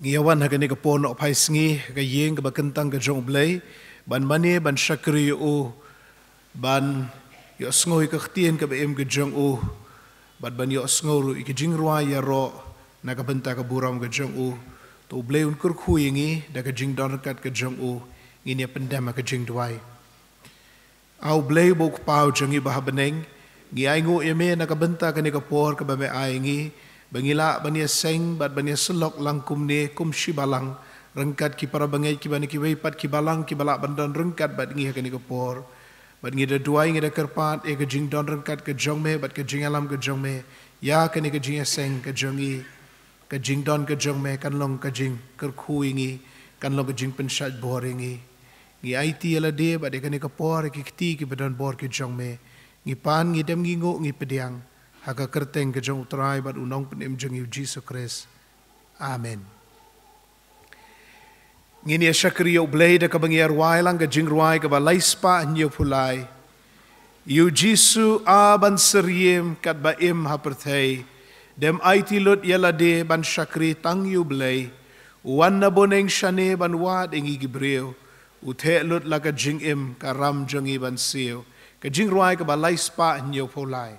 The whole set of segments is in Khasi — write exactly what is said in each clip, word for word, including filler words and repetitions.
Ngi ïa wan ha kane ka por nohphai sngi ha ka ïing kaba kyntang ka jong U Blei, ban mane ban shakri ïa u, ban ïohsngew ïa ka ktien kaba im ka jong u, bad ban ïohsngew ruh ïa ka jingrwai ïaroh na ka bynta ka burom ka jong u. To U Blei un kyrkhu ïa ngi da ka jingdon ryngkat ka jong u. Ngin ïa pyndem ha ka jingduwai. A U Blei uba U Kpa jong ngi ba ha bneng, ngi ainguh ïa me na ka bynta kane ka por kaba me ai ngi, ba ngi lah ban ïaseng bad ban ïasyllok lang kumne kum shi balang, ryngkat ki para bangeit kiba na kiwei pat ki balang kiba lah ban don ryngkat bad ngi ha kane ka por. Bad ngi da duwai, ngi da kyrpad ïa ka jingdon ryngkat ka jong me bad ka jingïalam ka jong me ïa kane ka jingïaseng ka jong ngi. Ka jingdon ka jong me kan long ka jingkyrkhu ïa ngi, kan long ka jingpynshait bor ïa ngi. Ngi aiti ïa lade bad ïa kane ka por ïa ki kti kiba don bor ki jong me. Ngi pan, ngi dem, ngi nguh, ngi pdiang ha ka kyrteng ka jong U Trai bad U Nongpynim jong ngi U Jisu Khrist. Amen. Ngin ïa shakri ïa U Blei da kaba ngi ïa rwai lang ka jingrwai kaba lai spah hynñiew phew lai. Ïa U Jisu a ban syriem katba im ha pyrthei, dem aiti lut ïa lade ban shakri tang ïa U Blei. U wan na bneng shane ban wad ïa ngi ki briew, u theh lut la ka jingim, ka ram jong ngi ban siew. Ka jingrwai kaba lai spah hynñiew phew lai.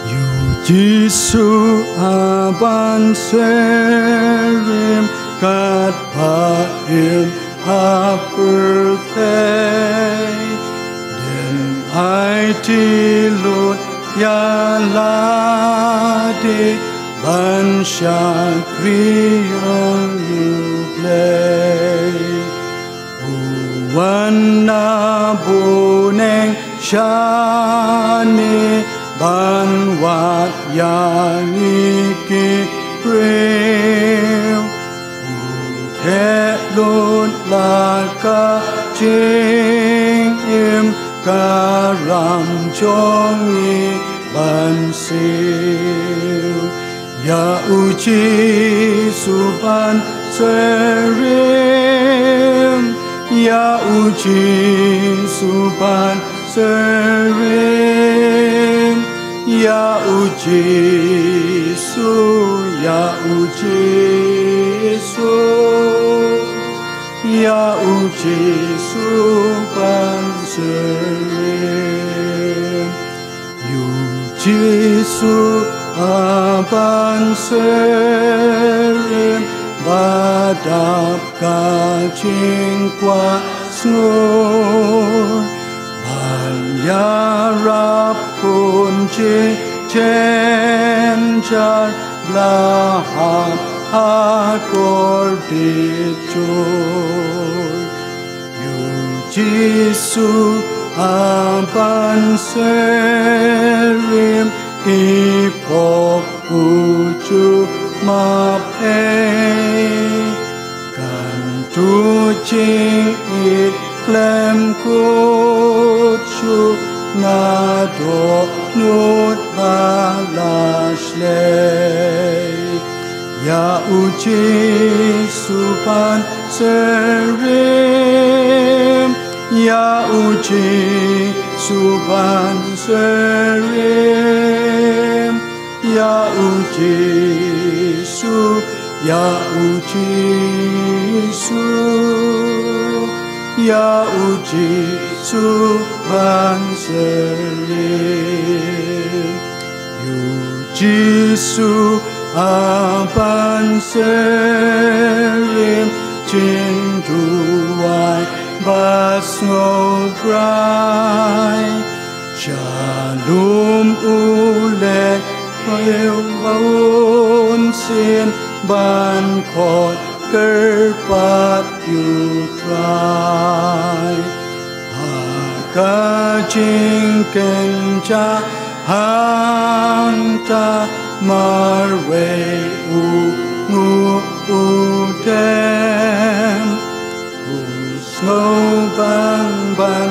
Ïa U Jisu a ban syriem katba im ha pyrthei, dem aiti lut ïa lade ban shakri ïa U Blei. U wan na bneng shane ban wad ïa ngi ki briew. U theh lut la ka jingim, ka ram jong ngi ban siew. Ïa U Jisu ban syriem, ïa U Jisu ban syriem, ïa U Jisu, ïa U Jisu, ïa U Jisu ban syriem. Ïa U Jisu a ban syriem, ba dap ka jingkwah sngur, ban ïarap bun jingjynjar, la hap ha kordit jur. Ïa U Jisu a ban syriem, i pop u ju map ei. Kan tu jingïeit khlem kut shuh, na dohnud ba la shlei. Ïa U Jisu ban syriem, ïa U Jisu ban syriem, ïa U Jisu, ïa U Jisu, ïa U Jisu ban syriem. Ïa U Jisu a ban syriem, jingduwai ba sngewbrai. Shalom u leh, u ba un sien ban khot kyrpad ïa U Trai. Ha ka jingkynjah hangta marwei u nguh u dem. U sngewbang ban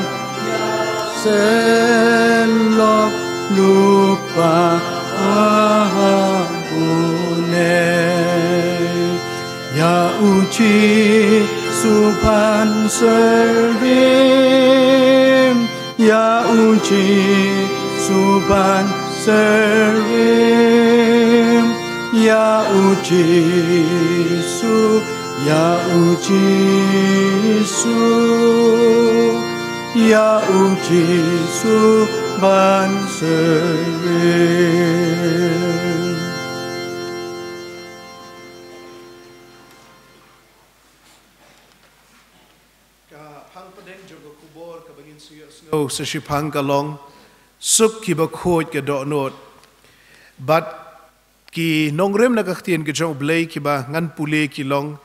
ïasyllok lypa ha bun ei. Ïa U Jisu ban syriem, ïa u Jisu ban syriem, ïa u Jisu, ïa u Jisu, ïa u Jisu ban syriem. Ka phang pdeng jong ka khubor kaba ngin sa ïohsngew sa shiphang ka long: Suk kiba khuid ka dohnud. Bad ki nongrim na ka ktien ka jong U Blei kiba ngan pule ki long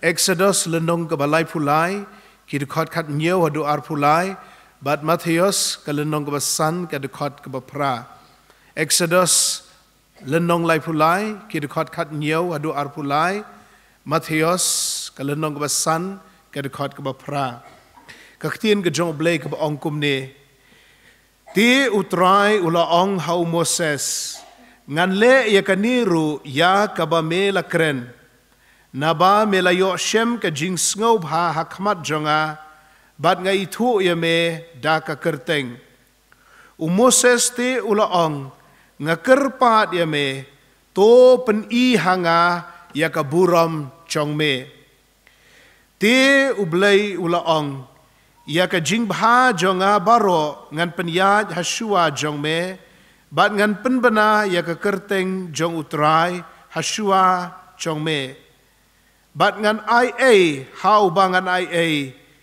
Exodus lynnong kaba laiphew lai, ki dkhot khathynñiew haduh arphew lai, bad Mathaios ka lynnong kaba san, ka dkhot kaba phra. Exodus lynnong laiphew lai, ki dkhot khathynñiew haduh arphew lai, Mathaios ka lynnong kaba san, ka dkhot kaba phra. Ka ktien ka jong U Blei kaba ong kumne: Te U Trai u la ong ha u Moses: Ngan leh ïa kane ruh ïa kaba me la kren, naba me la ïoh shem ka jingsngewbha ha khmat jong nga, bad nga ithuh ïa me da ka kyrteng. U Moses te u la ong: Nga kyrpad ïa me, to pyni ha nga ïa ka burom jong me. Te U Blei u la ong: Ïa ka jingbha jong nga baroh ngan pynïaid ha shuwa jong me, bad ngan pynbna ïa ka kyrteng jong U Trai ha shuwa jong me, bad ngan ai ei ha uba ngan ai ei,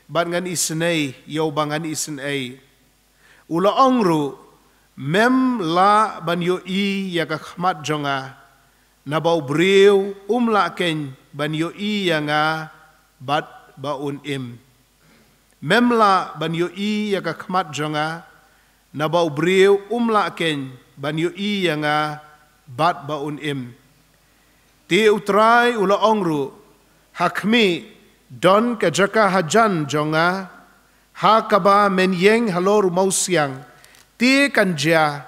bad ngan isynei ïa uba ngan isynei. U la ong ruh: Mem lah ban ïohi ïa ka khmat jong nga, naba u briew um lah keiñ ban ïohi ïa nga bad ba un im. Mem lah ban ïohi ïa ka khmat jong nga, naba u briew um lah keiñ ban ïohi ïa nga bad ba un im. Te U Trai u la ong ruh: Ha khmih, don ka jaka hajan jong nga, ha kaba men ïeng halor u mawsiang. Te kan jia,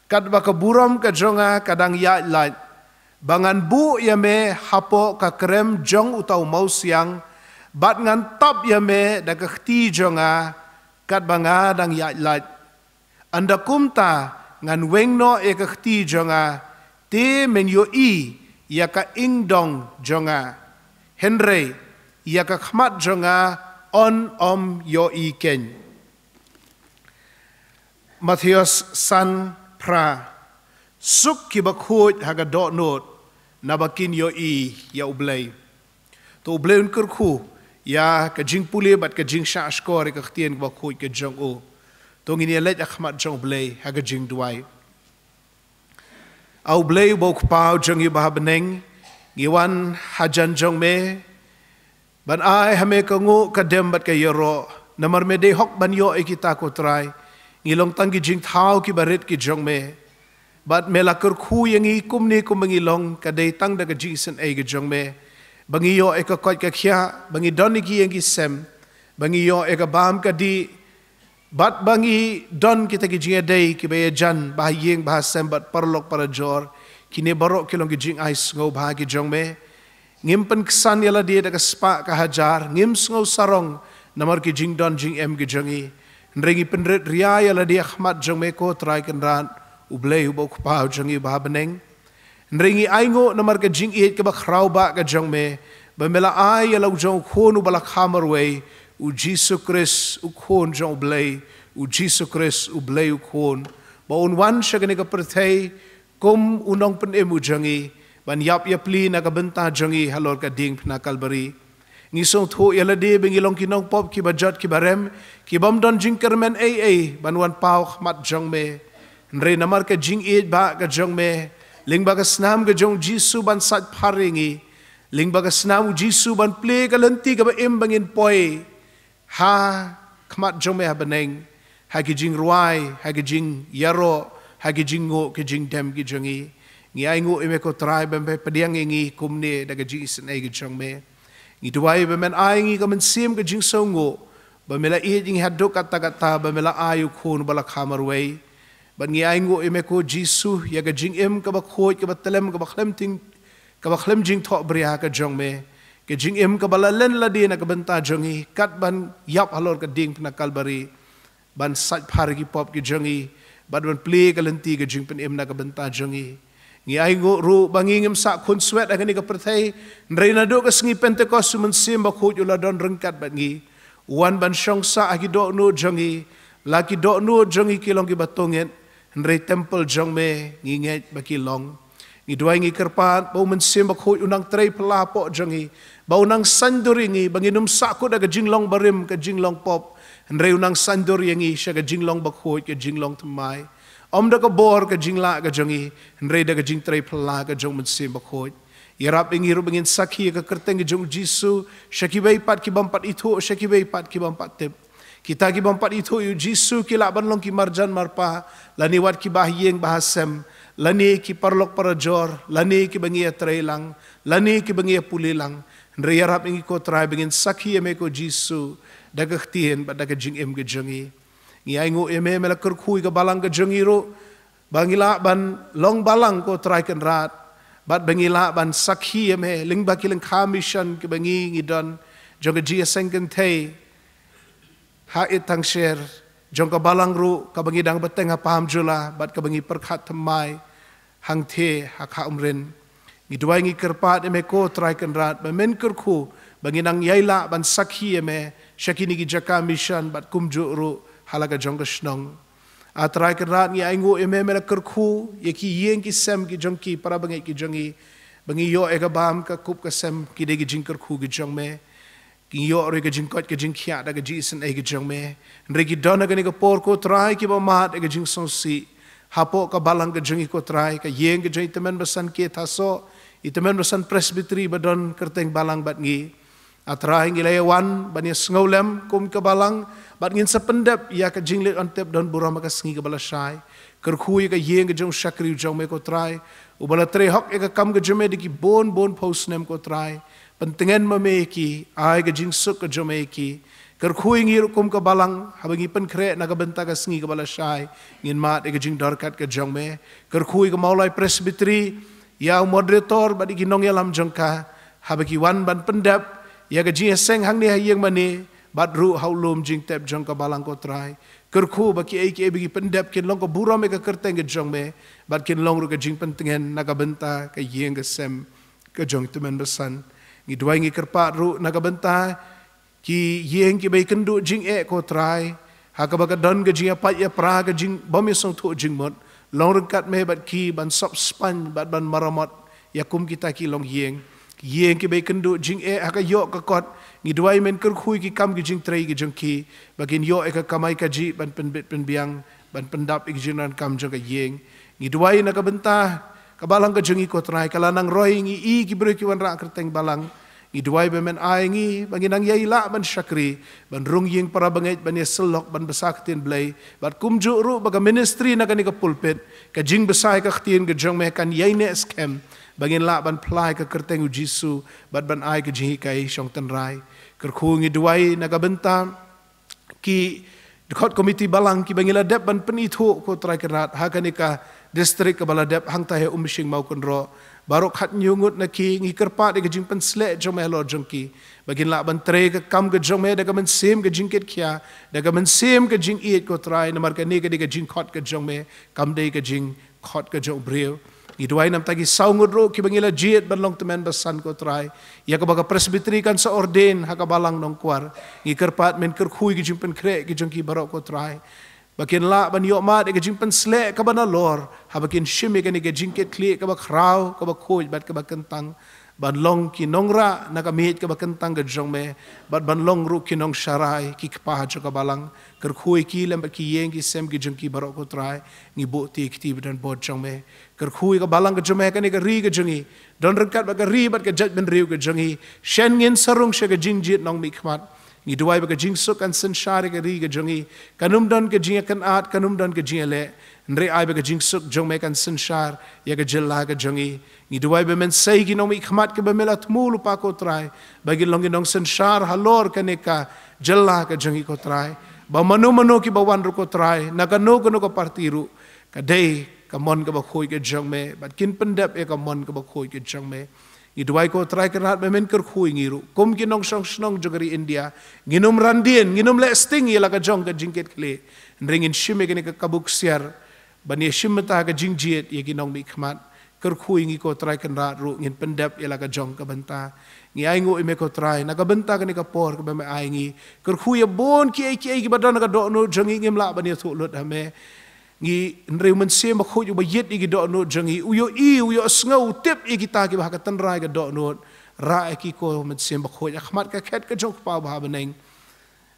katba ka burom ka jong nga ka dang ïaid lait, ba ngan buh ïa me hapoh ka krem jong uta u mawsiang, bad ngan tap ïa me da ka kti jong nga, katba nga dang ïaid lait. Ynda kumta ngan weng noh ïa ka kti jong nga, te men ïohi ïa ka ingdong jong nga, hynrei ïa ka khmat jong nga yn ym ïohi keiñ. Mathaios san phra: Suk kiba khuid ha ka dohnud, naba kin ïohi ïa U Blei. To U Blei un kyrkhu ïa ka jingpule bad ka jingshahshkor ïa ka ktien kaba khuid ka jong u. To ngin ïa leit ha khmat jong U Blei ha ka jingduwai. A U Blei uba u Kpa u jong ngi uba ha bneng, ngi wan hajan jong me ban ai ha me ka nguh, ka dem bad ka ïaroh, namar me dei hok ban ïoh ïa kita, ko Trai. Ngi long tang ki jingthaw kiba rit ki jong me. Bad me la kyrkhu ïa ngi kumne kumba ngi long, ka dei tang da ka jingisynei ka jong me ba ngi ïoh ïa ka koit ka khiah, ba ngi don ïa ki ïing ki sem, ba ngi ïoh ïa ka bam ka dih, bad ba ngi don kita ki jingïadei kiba ïajan, ba ha ïing ba ha sem bad paralok parajor. Kine baroh ki long ki jingai sngewbha ki jong me. Ngim pynksan ïa lade da ka spah ka hajar, ngim sngew sarong namar ki jingdon jingem ki jong ngi. Hynrei ngi pynrit ria ïa lade ha khmat jong me, ko Trai Kynrad, U Blei uba u Kpa u jong ngi uba ha bneng. Hynrei ngi ainguh namar ka jingïeit kaba khraw bha ka jong me, ba me la ai ïa la u jong u Khun uba la kha marwei, u Jisu Khrist, u Khun jong U Blei, u Jisu Khrist, U Blei u Khun, ba un wan sha kane ka pyrthei kum u nongpynim u jong ngi, ban ïap ïapli na ka bynta jong ngi halor ka diengphna Kalbari. Ngi sngewthuh ïa lade ba ngi long ki nongpop kiba jot kiba rem, ki bym don jingkyrmen ei ei ban wan paw khmat jong me. Hynrei namar ka jingïeit bha ka jong me, lyngba ka snam ka jong u Jisu ban sait phar ïa ngi, lyngba ka snam u Jisu ban plie ka lynti kaba im ba ngin poi ha khmat jong me ha bneng, ha ki jingrwai, ha ki jingïaroh, ha ki jingnguh, ki jingdem ki jong ngi. Ngi ainguh ïa me, ko Trai, ba me pdiang ïa ngi kumne da ka jingisynei ka jong me. Ngi duwai ba men ai ïa ngi ka mynsiem ka jingsngewnguh, ba me la ïeit ïa ngi haduh katta katta, ba me la ai u Khun uba la kha marwei. Bad ngi ainguh ïa me, ko Jisu, ïa ka jingim kaba khuid, kaba tlem, kaba khlem ting, kaba khlem jingthohbria ka jong me. Ka jingim kaba la len lade na ka bynta jong ngi, kat ban ïap halor ka dieng na Kalbari, ban sait phar ki pop ki jong ngi, bad ban plie ka lynti ka jingpynim na ka bynta jong ngi. Ngi ainguh ruh ba ngi ngim sah khun swet ha kane ka pyrthei, hynrei naduh ka sngi Pentekost u Mynsiem Bakhuid u la don ryngkat bad ngi. U wan ban shong sah ha ki dohnud jong ngi, la ki dohnud jong ngi ki long kiba tongit, hynrei templ jong me ngi ngeit ba ki long. Ngi duwai ngi kyrpad ba u Mynsiem Bakhuid u nang trei phylla hapoh jong ngi, ba u nang saiñdur ïa ngi, ba ngin ym sah kut da ka jinglong barim, ka jinglong pop, hynrei u nang saiñdur ïa ngi sha ka jinglong bakhuid, ka jinglong thymmai. Ym da ka bor ka jinglah ka jong ngi, hynrei da ka jingtrei phylla ka jong u Mynsiem Bakhuid. Ïarap ïa ngi ruh ba ngin sakhi ïa ka kyrteng ka jong u Jisu sha kiwei pat ki bym pat ithuh, sha kiwei pat ki bym pat tip. Kita ki bym pat ithuh ïa u Jisu ki lah ban long ki marjan marpa, lane wat kiba ha ïing ba ha sem, lane ki paralok parajor, lane kiba ngi ïatrei lang, lane kiba ngi ïapule lang. Hynrei ïarap ïa ngi ko Trai ba ngin sakhi ïa me ko Jisu da ka ktien bad da ka jingim ka jong ngi. Ngi ainguh ïa me, me la kyrkhu ïa ka balang ka jong ngi ruh, ba ngi lah ban long balang ko Trai Kynrad, bad ba ngi lah ban sakhi ïa me lyngba ki lyngkha mission kiba ngi ngi don, jong ka jingïaseng kynthei ha East Thangsher, jong ka balang ruh kaba ngi dang bteng ha Palm July, bad kaba ngi pyrkhat thymmai hangtei ha Kha Umrin. Ngi duwai ngi kyrpad ïa me ko Trai Kynrad ba men kyrkhu ba ngi nang ïai lah ban sakhi ïa me sha kine ki jaka mission bad kumjuh ruh ha la ka jong ka shnong. A Trai Kynrad, ngi ainguh ïa me, me la kyrkhu ïa ki ïing ki sem ki jong ki para bangeit ki jong ngi, ba ngi ïoh ïa ka bam ka kup ka sem, ki dei ki jingkyrkhu ki jong me. Ki ïoh ruh ïa ka jingkoit ka jingkhiah da ka jingisynei ka jong me. Hynrei ki don ha kane ka por ko Trai kiba mad ïa ka jingsngewsih hapoh ka balang ka jong ngi ko Trai, ka ïing ka jong i Tymmen Basan K. Thasoh, i Tymmen Basan Presbytery ba don kyrteng balang bad ngi. A Trai, ngi la ïa wan ban ïa sngewlem kum ka balang, bad ngin sa pyndep ïa ka jingleit ban tep don burom ha ka sngi kaba la shai. Kyrkhu ïa ka ïing ka jong u shakri u jong me ko Trai, uba la trei hok ïa ka kam ka jong me da ki bun bun phew snem ko Trai. Pyntngen ma me ïa ki, ai ka jingsuk ka jong me ïa ki. Kyrkhu ïa ngi ruh kum ka balang, haba ngi pynkhreh na ka bynta ka sngi kaba la shai, ngin mad ïa ka jingdorkat ka jong me. Kyrkhu ïa ka Mawlai Presbytery, ïa u moderator bad ïa ki nongïalam jong ka, haba ki wan ban pyndep ïa ka jingïaseng hangne ha ïing mane, bad ruh ha u lum jingtep jong ka balang ko Trai. Kyrkhu ba kiei kiei ba ki pyndep kin long ka burom ïa ka kyrteng ka jong me, bad kin long ruh ka jingpyntngen na ka bynta ka ïing ka sem ka jong i Tymmen Basan. Ngi duwai ngi kyrpad ruh na ka bynta ki ïing kiba ïakynduh jingeh ko Trai, ha kaba ka don ka jingïapait ïapra, ka jingbym ïasngewthuh jingmut. Long ryngkat me bad ki ban sop spaiñ bad ban maramot ïa kum kita ki longïing. Ki ïing kiba ïakynduh jingeh ha ka ïoh ka kot, ngi duwai men kyrkhu ïa ki kam ki jingtrei ki jong ki, ba kin ïoh ïa ka kamai kajih ban pynbit pynbiang, ban pyndap ïa ka jingdonkam jong ka ïing. Ngi duwai na ka bynta ka balang ka jong ngi ko Trai, ka la nang roi, ngi i ki briew ki wanrah kyrteng balang. Ngi duwai ba men ai ngi ba ngin nang ïai lah ban shakri, ban rung ïing para bangeit, ban ïasyllok, ban bsa ktien Blei, bad kumjuh ruh ba ka ministry na kane ka pulpit, ka jingbsa ïa ka ktien ka jong me kan ïai neh skhem, ba ngin lah ban phla ïa ka kyrteng u Jisu, bad ban ai ka jinghikai shong tynrai. Kyrkhu ngi duwai na ka bynta ki dkhot komiti balang kiba ngi la dep ban pynithuh ko Trai Kynrad ha kane ka district kaba la dep hangta ha Umshing Mawkynroh. Baroh khathynñiew ngut na ki, ngi kyrpad ïa ka jingpynsleh jong me halor jong ki, ba kin lah ban trei ka kam ka jong me da ka mynsiem ka jingkitkhia, da ka mynsiem ka jingïeit ko Trai, namar kane ka dei ka jingkhot ka jong me, kam dei ka jing khot ka jong u briew. Ngi duwai namar ki saw ngut ruh kiba ngi la jied ban long tymmen basan ko Trai, ïa kaba ka Presbytery kan sa ordain ha ka balang Nongkwar. Ngi kyrpad men kyrkhu ïa ki jingpynkhreh ki jong ki baroh ko Trai, ba kin lah ban ïohmad ïa ka jingpynsleh kaba nalor, haba kin shim ïa kane ka jingkitkhlieh kaba khraw, kaba khuid bad kaba kyntang, ban long ki nongrah na ka miej kaba kyntang ka jong me, bad ban long ruh ki nongsharai, ki kpa jong ka balang. Kyrkhu ïa ki lem bad ki ïing ki sem ki jong ki baroh ko Trai. Ngi buh ïa ki kti ba don bor jong me. Kyrkhu ïa ka balang ka jong me, kane ka ri ka jong ngi, don ryngkat bad ka ri bad ka jaitbynriew ka jong ngi. Shen ngin sa rung sha ka jingjied nongmihkhmat. Ngi duwai ba ka jingsuk kan synshar ïa ka ri ka jong ngi. Kan ym don ka jingïakynad, kan ym don ka jingïaleh. Hynrei ai ba ka jingsuk jong me kan synshar ïa ka jylla ka jong ngi. Ngi duwai ba men sei ki nongmihkhmat kiba me la thmu lypa ko Trai, ba kin long ki nongsynshar halor kane ka jylla ka jong ngi ko Trai. Ba mano mano kiba wan ruh ko Trai, na kano kano ka party ruh, ka dei ka mon kaba khuid ka jong me, bad kin pyndep ïa ka mon kaba khuid ka jong me. Ngi duwai ko Trai Kynrad ba men kyrkhu ïa ngi ruh kum ki nongshong shnong jong ka ri India. Ngin ym ran dien, ngin ym leh sting ïa la ka jong ka jingkit khlieh. Hynrei ngin shim ïa kane ka kabu ksiar ban ïa shim bynta ka jingjied ïa ki nongmihkhmat. Kyrkhu ïa ngi ko Trai Kynrad ruh ngin pyndep ïa la ka jong ka bynta. Ngi ainguh ïa me ko Trai na ka bynta kane ka por kaba me ai ngi. Kyrkhu ïa bun kiei kiei kiba don ha ka dohnud jong ngi, ngim lah ban ïathuh lut ha me. Ngi, hynrei u Mynsiem Bakhuid uba ïit ïa ki dohnud jong ngi, u ïohi, u ïohsngew, u tip ïa kita kiba ha ka tynrai ka dohnud. Rah ïa ki ko Mynsiem Bakhuid ha khmat ka khet ka jong u Kpa uba ha bneng.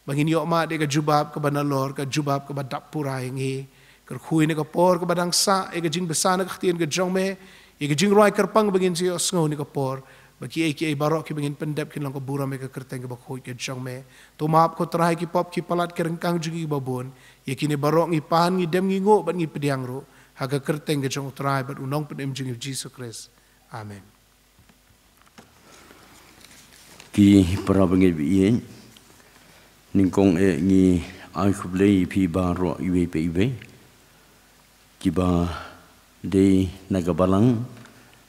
Ba ngin ïoh mad ïa ka jubab kaba nalor, ka jubab kaba dap pura ïa ngi. Kyrkhu ïa kane ka por kaba dang sah ïa ka jingbsa na ka ktien ka jong me, ïa ka jingrwai kyrpang ba ngin sa ïohsngew ha kane ka por, ba kiei kiei baroh kiba ngin pyndep kin long ka burom ïa ka kyrteng kaba khuid ka jong me. To map ko Trai ki pop ki palat ki ryngkang jong ngi kiba bun. Ïa kine baroh ngi pan, ngi dem, ngi nguh bad ngi pdiang ruh ha ka kyrteng ka jong u Trai bad u Nongpynim jong ngi u Jisu Khrist. Amen. Ki para bangeit ba ïeit, nyngkong eh ngi ai khublei ïa phi baroh iwei pa iwei kiba dei na ka balang,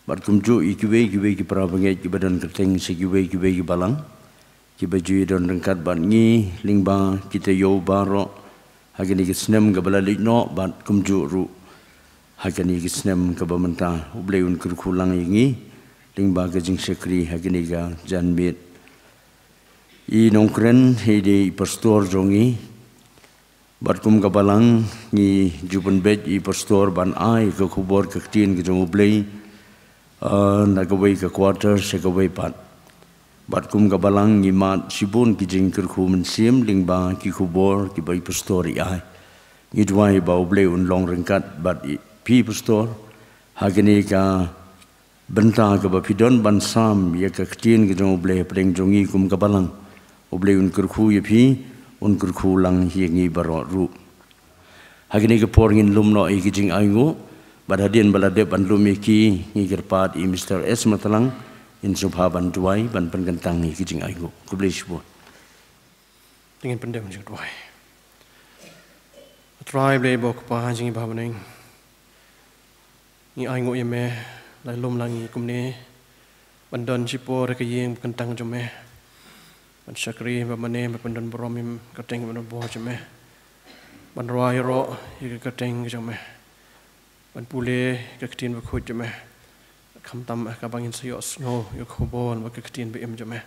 bad kumjuh ïa kiwei kiwei ki para bangeit kiba don kyrteng sha kiwei kiwei ki balang kiba ju ïadon ryngkat bad ngi lyngba ki taïew baroh ha kane ka snem kaba la leit noh bad kumjuh ruh ha kane ka snem kaba mynta. U Blei un kyrkhu lang ïa ngi lyngba ka jingshakri ha kane ka janmiet. I nongkren hi dei i pastor jong ngi. Bad kum ka balang ngi ju pynbeit i pastor ban ai ka khubor ka ktien ka jong U Blei, ah, na kawei ka quarter sha kawei pat. Bad kum ka balang ngi mad shibun ki jingkyrkhu mynsiem lyngba ki khubor kiba i pastor i ai. Ngi duwai ba U Blei un long ryngkat bad i phi pastor ha kane ka bynta kaba phi don ban sam ïa ka ktien ka jong U Blei hapdeng jong ngi kum ka balang. U Blei un kyrkhu ïa phi, un kyrkhu lang ïa ngi baroh ruh. Ha kane ka por ngin lum noh ïa ki jingainguh, bad hadien ba la dep ban lum ïa ki, ngi kyrpad ïa Mister S Matlang, in sngewbha ban duwai ban pynkyntang ïa ki jingainguh. Khublei shibun. Te ngin pyndem jingduwai. Trai Blei bad Kpa jong ngi ba ha bneng, ngi ainguh ïa me, la lum lang ïa ngi kumne ban don shipor ha ka ïing ba kyntang jong me, ban shakri, ban mane, ban pyndon burom ïa ka kyrteng kaba donbor jong me, ban rwai ïaroh ïa ka kyrteng jong me, ban pule ka ktien bakhuid jong me. Khamtam eh kaba ngin sa ïohsngew ïa ka khubor bad ka ktien ba im jong me.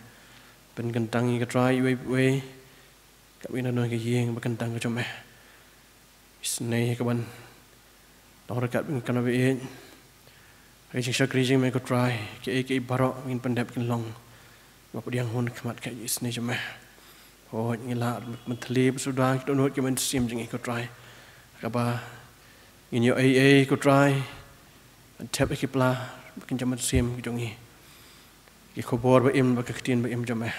Pynkyntang ïa ka Trai iwei pa iwei kaba ïa na ka ïing ba kyntang ka jong me. Isynei ka ban long ryngkat bad ngi ko Kynrad ba ïeit. Ha ka jingshakri jong me ko Trai, kiei kiei baroh ngin pyndep kin long ba pdiang hun khmat ka isynei jong me. Hooid, ngi la mynthylliew ba suda ki dohnud ki mynsiem jong ngi ko Trai, kaba ngin ïoh ei ei ko Trai, ban thep ïa ki pla ba kin jam mynsiem ki jong ngi. Ki khubor ba im bad ka ktien ba im jong me.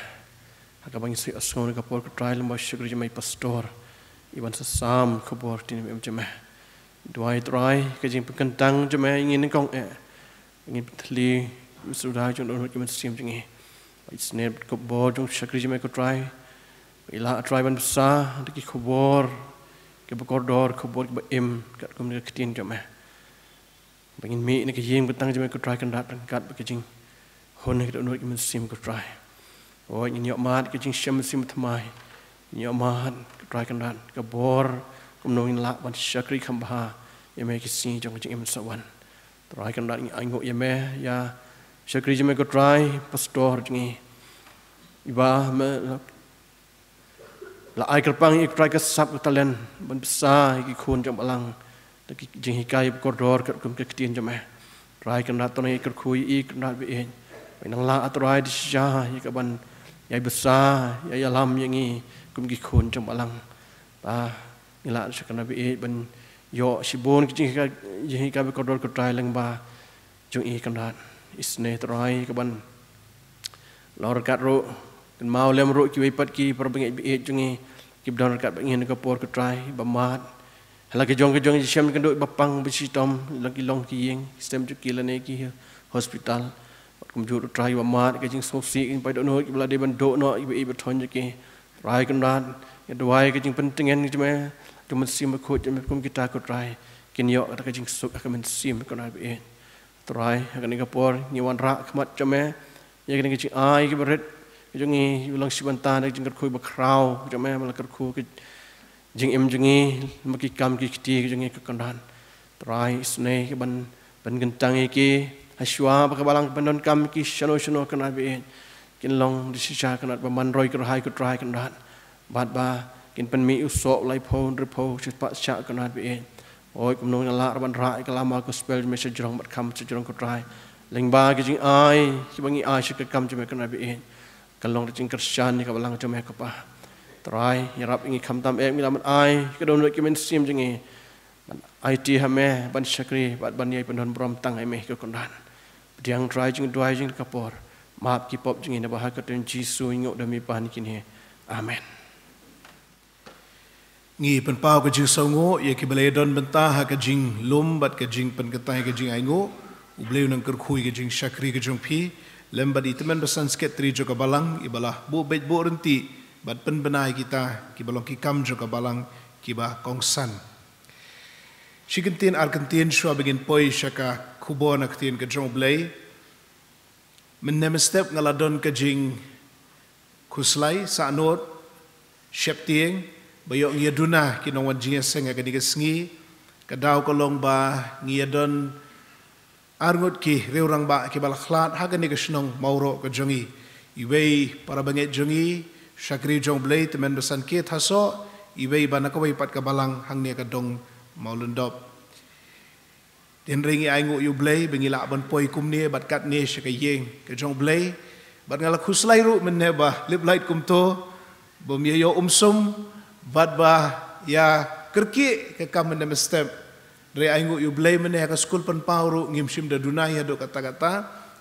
Ha kaba ngi sa ïohsngew na ka por ko Trai lyngba u shakri jong me i pastor, i ban sa sam khubor ktien ba im jong me. Duwai Trai ka jingpynkyntang jong me ïa ngi nyngkong eh. Ngin pynthylliew ba suda jong dohnud ki mynsiem jong ngi. Ba isynei bad ka khubor jong u shakri jong me ko Trai, ba i lah Trai ban bsa da ki khubor kiba kordor, khubor kiba im katkum ka ktien jong me. Ba ngin mih na ka ïing ba kyntang jong me ko Trai Kynrad ryngkat bad ka jinghun ha ka dohnud ki mynsiem ko Trai. Hooid, ngin ïoh mad ka jingshem mynsiem thymmai. Ngin ïoh mad ko Trai Kynrad ka bor kumno ngin lah ban shakri kham bha ïa me ha ki sngi jong ka jingim sa wan. Trai Kynrad, ngi ainguh ïa me ïa u shakri jong me ko Trai, pastor jong ngi, iba me la ai kyrpang ïa ko Trai ka sap ka talent ban bsa ïa ki khun jong balang da ki jinghikai ba kordor katkum ka ktien jong me. Trai Kynrad, to ngi kyrkhu ïa i Kynrad ba ïeit, ba i nang lah Trai da shisha ïa ka ban ïai bsa, ïai ïalam ïa ngi kum ki khun jong balang. Ba ngi lah shisha Kynrad ba ïeit ban ïoh shibun ki jinghikai, jinghikai ba kordor ko Trai lyngba jong i Kynrad. Isynei Trai ka ban long ryngkat ruh, kynmaw lem ruh kiwei pat ki para bangeit ba ïeit jong ngi kiba don ryngkat bad ngi ha kane ka por ko Trai, ba mad ha la ka jong ka jong ka jingshem kynduh, ba pang ba shitom, la ki long ki ïing, ki stem jong ki lane ki hospital. Bad kumjuh ruh Trai ba mad ka jingsngewsih, ki paidbah dohnud kiba la dei ban duh noh ïa kiba ïeit ba thoh jong ki. Trai Kynrad, ngi duwai ka jingpyntngen jong me, jong u Mynsiem Bakhuid jong me kum kita ko Trai, kin ïoh kata ka jingsuk ha ka mynsiem ko Kynrad ba ïeit. Trai, ha kane ka por ngi wanrah khmat jong me ïa kane ka jingai kaba rit ka jong ngi, ba long shi bynta da ka jingkyrkhu bakhraw ka jong me, ba la kyrkhu ka jingim jong ngi, ba ki kam ki kti ka jong ngi, ko Kynrad. Trai, isynei ka ban pynkyntang ïa ki, hashwa ba ka balang ka pyndonkam ïa ki shano shano, Kynrad ba ïeit, kin long da shisha, Kynrad, ba man roi kyrhai, ko Trai, Kynrad, bad ba kin pynmih u soh laiphew hynriewphew shispah shah, Kynrad ba ïeit. Oi, kumno ngi lah ruh ban rah ïa ka lama gospel jong me shajrong bad kham shajrong, ko Trai. Lyngba ki jingai kiba ngi ai sha ka kam jong me, Kynrad ba ïeit, kan long da jingkyrshan ïa ka balang jong me, ko Pa. Trai, ïarap ïa ngi khamtam, eh, ngi lah ban ai ka dohnud ki mynsiem jong ngi ban aiti ha me, ban shakri bad ban ïai pyndonburom tang ha me, ko Kynrad. Pdiang, Trai, jingduwai jong ka por. Map ki pop jong ngi, naba ha ka kyrteng Jisu ngi nguh da mih pan kine. Amen. Ngi pynpaw ka jingsngewnguh ïa kiba la ïadon bynta ha ka jinglum bad ka jingpynkyntang ka jingainguh. U Blei un nang kyrkhu ïa ka jingshakri ka jong phi, lem bad i tymmen basan sekretari jong ka balang, iba la buh beit buh ryntih bad pynbna ïa kita kiba long ki kam jong ka balang kiba kongsan. Shi kyntien ar kyntien shuwa ba ngin poi sha ka khubor na ka ktien ka jong U Blei. Mynne mynstep nga la don ka jingkhuslai, sahnud, sheptieng ba ïoh ngi ïaduna ki nongwan jingïaseng ha kane ka sngi. Ka daw ka long ba ngi ïadon arngut ki riew rangbah kiba la khlad ha kane ka shnong Mawroh ka jong ngi. Iwei para bangeit jong ngi, shakri jong U Blei, tymmen basan K. Thasoh, iwei ba na kawei pat ka balang hangne ka dong Mawlyndop. Hynrei ngi ainguh ïa U Blei ba ngi lah ban poi kumne bad katne sha ka ïing ka jong U Blei. Bad nga la khuslai ruh mynne ba lip light kumto, bym ïa ïoh umsum bad ba ïa kyrkieh ka kam mynne mynstep. Hynrei ainguh ïa U Blei, mynne ha ka skul pynpaw ruh ngim shym da duna ïa haduh katta katta,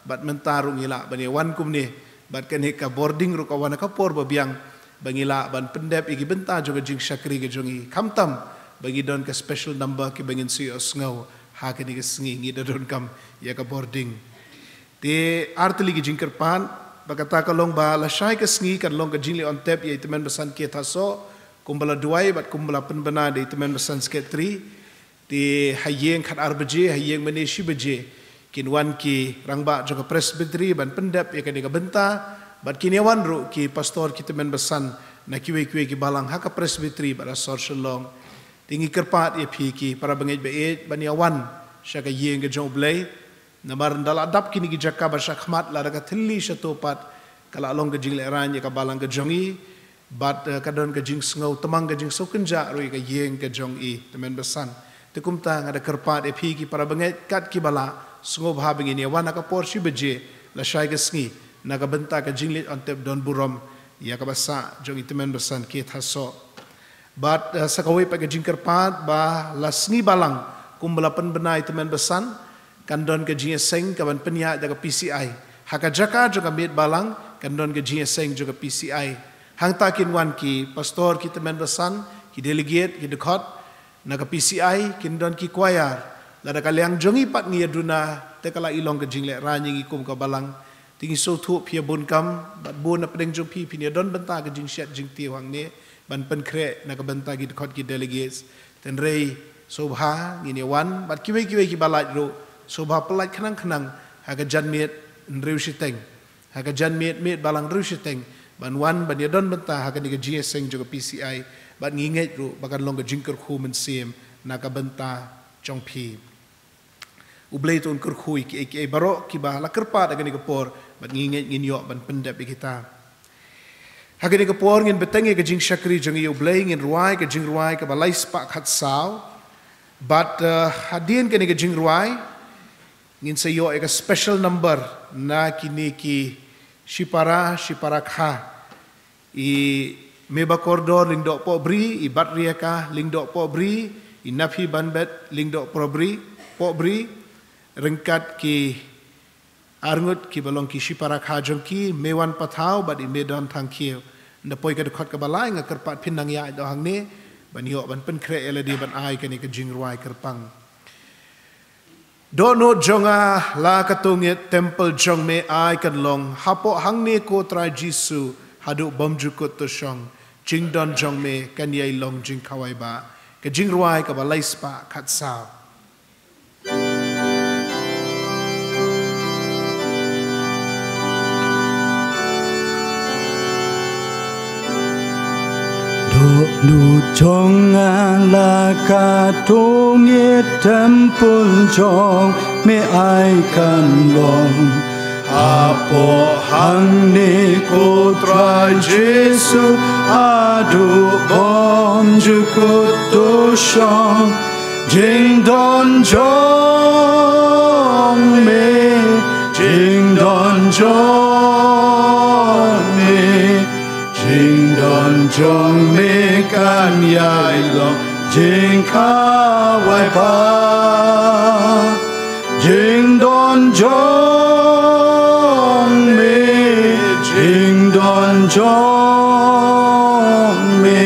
bad mynta ruh ngi lah ban ïa wan kumne. Bad kane ka boarding ruh ka wan ha ka por ba biang ba ngi lah ban pyndep ïa ki bynta jong ka jingshakri ka jong ngi, khamtam ba ngi don ka special number kiba ngin sa ïohsngew ha kane ka sngi. Ngi da donkam ïa ka boarding. Te ar tylli ki jingkyrpad, ba kata ka long ba lashai ka sngi kan long ka jingleit on tep ïa i tymmen basan K. Thasoh, kumba la duwai bad kumba la pynbna da i tymmen basan sekretari. Te ha ïing khat ar baje, ha ïing mynne shi baje, kin wan ki rangbah jong ka Presbytery ban pyndep ïa kane ka bynta, bad kin ïa wan ruh ki pastor, ki tymmen basan na kiwei kiwei ki balang ha ka Presbytery bad ha sor Shillong. Te ngi kyrpad ïa phi ki para bangeit ba ïeit ban ïa wan sha ka ïing ka jong U Blei. Namar ynda la dap kine ki jaka ba shakhmat, lada ka thylli shato pat, ka la long ka jinglehraiñ ïa ka balang ka jong i. Bad, eh, ka don ka jingsngew tymmen, ka jingsngew kynjah ruh ïa ka ïing ka jong i tymmen basan. Te kumta nga da kyrpad ïa phi ki para bangeit, kat kiba lah, sngewbha ba ngin ïa wan ha ka por shi baje lashai ka sngi na ka bynta ka jingleit on tep donburom ïa kaba sah jong i tymmen basan K. Thasoh. Bad, eh, sa kawei pat ka jingkyrpad ba la sngi Balang, kumba la pynbna i tymmen basan, kan don ka jingïaseng kaban pynïaid da ka P C I. Ha ka jaka jong ka miet Balang kan don ka jingïaseng jong ka P C I. Hangta kin wan ki pastor, ki tymmen basan, ki delegate, ki dkhot na ka P C I, kin don ki choir. Lada ka liang jong i pat ngi ïa duna, te ka la i long ka jinglehraiñ ïa ngi kum ka Balang. Te ngi sngewthuh phi ïa bun kam, bad bun na pdeng jong phi phin ïa don bynta ka jingshet jingtiew hangne ban pynkhreh na ka bynta ki dkhot, ki delegates. Te hynrei sngewbha ngin ïa wan, bad kiwei kiwei kiba lait ruh, sngewbha pyllait khnang khnang ha ka janmiet hynriew shiteng, ha ka janmiet miet Balang hynriew shiteng, ban wan ban ïa don bynta ha kane ka jingïaseng jong ka P C I. Bad ngi ngeit ruh ba kan long ka jingkyrkhu mynsiem na ka bynta jong phi. U Blei to un kyrkhu ïa kiei kiei baroh kiba la kyrpad ha kane ka por, bad ngi ngeit ngin ïoh ban pyndep ïa kita. Ha kane ka por ngin bteng ïa ka jingshakri jong ngi ïa U Blei, ngin rwai ka jingrwai kaba lai spah khatsaw. Bad, eh, hadien kane ka jingrwai ngin sa ïoh ïa ka special number na kine ki shipara, shipara kha. I Meba Kordor Lyngdoh Pohbri, i Bat Riaka Lyngdoh Pohbri, i Naphi Banbet Lyngdoh Pohbri, Pohbri, ryngkat ki arngut kiba long ki shipara kha jong ki, Mewan Pathaw bad i Medon Thangkhiew. Ynda poi ka dkhot kaba lai nga kyrpad phin nang ïaid noh hangne ban ïoh ban pynkhreh ïa lade ban ai kane ka jingrwai kyrpang. Dohnud jong nga la ka tungit, temple jong me ai kan long. Hapoh hangne ko Trai Jisu, haduh bymjukut to shong, jingdon jong me kan ïai long jingkhawai bah. Ka jingrwai kaba lai spah khatsaw. Lut jong nga la ka tong i templ jong me ai kan long. Hapoh hangne ko Trai Jisu, haduh bymjukut to shong. Jingdon jong me, jingdon jong me, jingdon jong me kan ïai long jingkhawai bha. Jingdon jong me, jingdon jong me,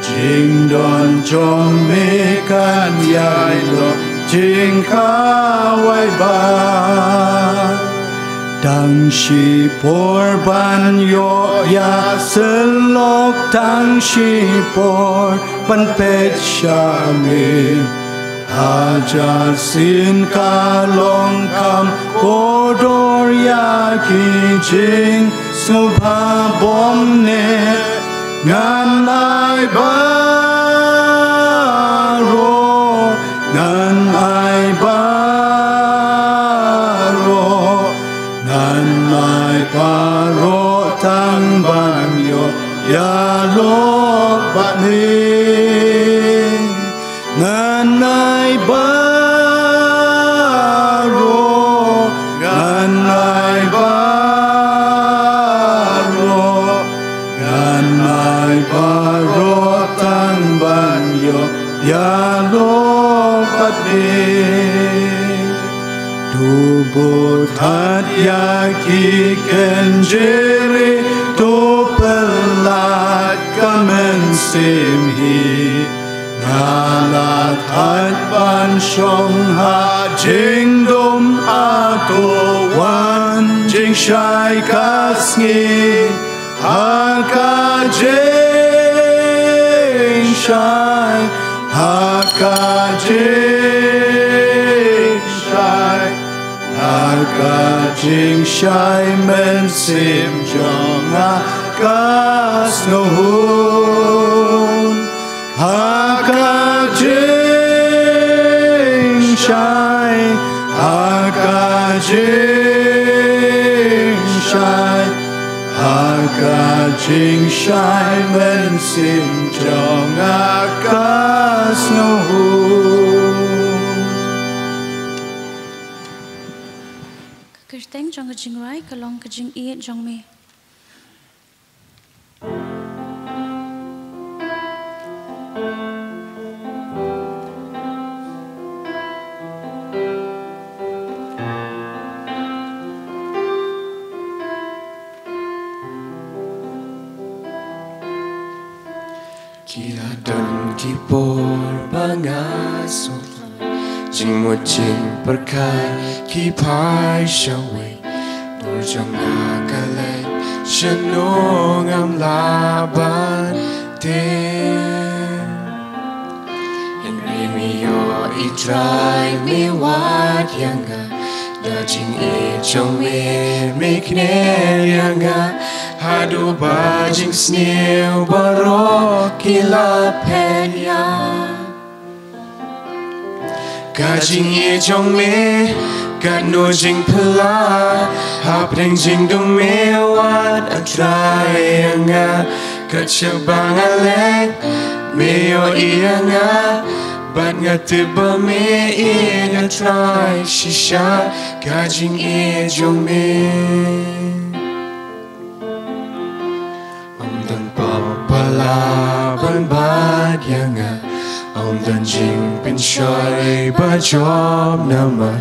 jingdon jong me kan ïai long jingkhawai bha. Tang shipor ban ïoh ïasyllok, tang shipor ban peit sha me. Hajar sien ka long kham kordor ïa ki jingsngewbha bymneh. Ngan ai baroh, ngan ai baroh, ngan ai baroh tang ban ïoh ïalok bad me. Ngan ai baroh, ngan ai baroh, ngan ai baroh tang ban ïoh ïalok bad me. To bud hat ïa ki kynjri, to pyllait ka mynsiem hi. Nga la thait ban shong ha jingdum, hato wan jingshai ka sngi. Ha ka jingshai, ha ka jingshai, ha ka jingshai mynsiem jong nga ka sngewhun. Ha ka jingshai, ha ka jingshai, ha ka jingshai mynsiem jong nga ka sngewhun. Ka kyrteng jong ka jingrwai ka long Ka Jingïeit Jong Me. Ki la don ki por ba nga sngewthuh, jingmut jingpyrkhat ki phai shawei. Dur jong nga ka leit shano ngam lah ban tip. Hynrei me ïohi Trai, me wad ïa nga. Da jingïeit jong me, me kner ïa nga. Haduh ba jingsniew baroh ki la phet ïa. Ka jingïeit jong me, katno jingphylla, hapdeng jingdum me wad, A Trai, ïa nga. Kat shaba nga leit, me ïohi ïa nga, bad nga tip ba me ïeit, A Trai, shisha, ka jingïeit jong me. Ym don pop ba lah ban bat ïa nga, ym don jingpynshoi ba jop namar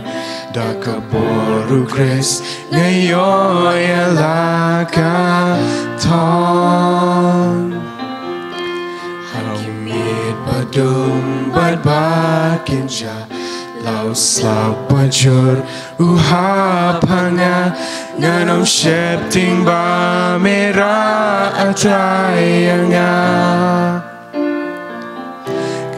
da ka bor U Khrist nga ïoh ïa la ka thong. Ha ki miet ba dum bad ba kynja, la u slap ba jur u hap ha nga, ngan ym sheptieng ba me rah, A Trai, ïa nga.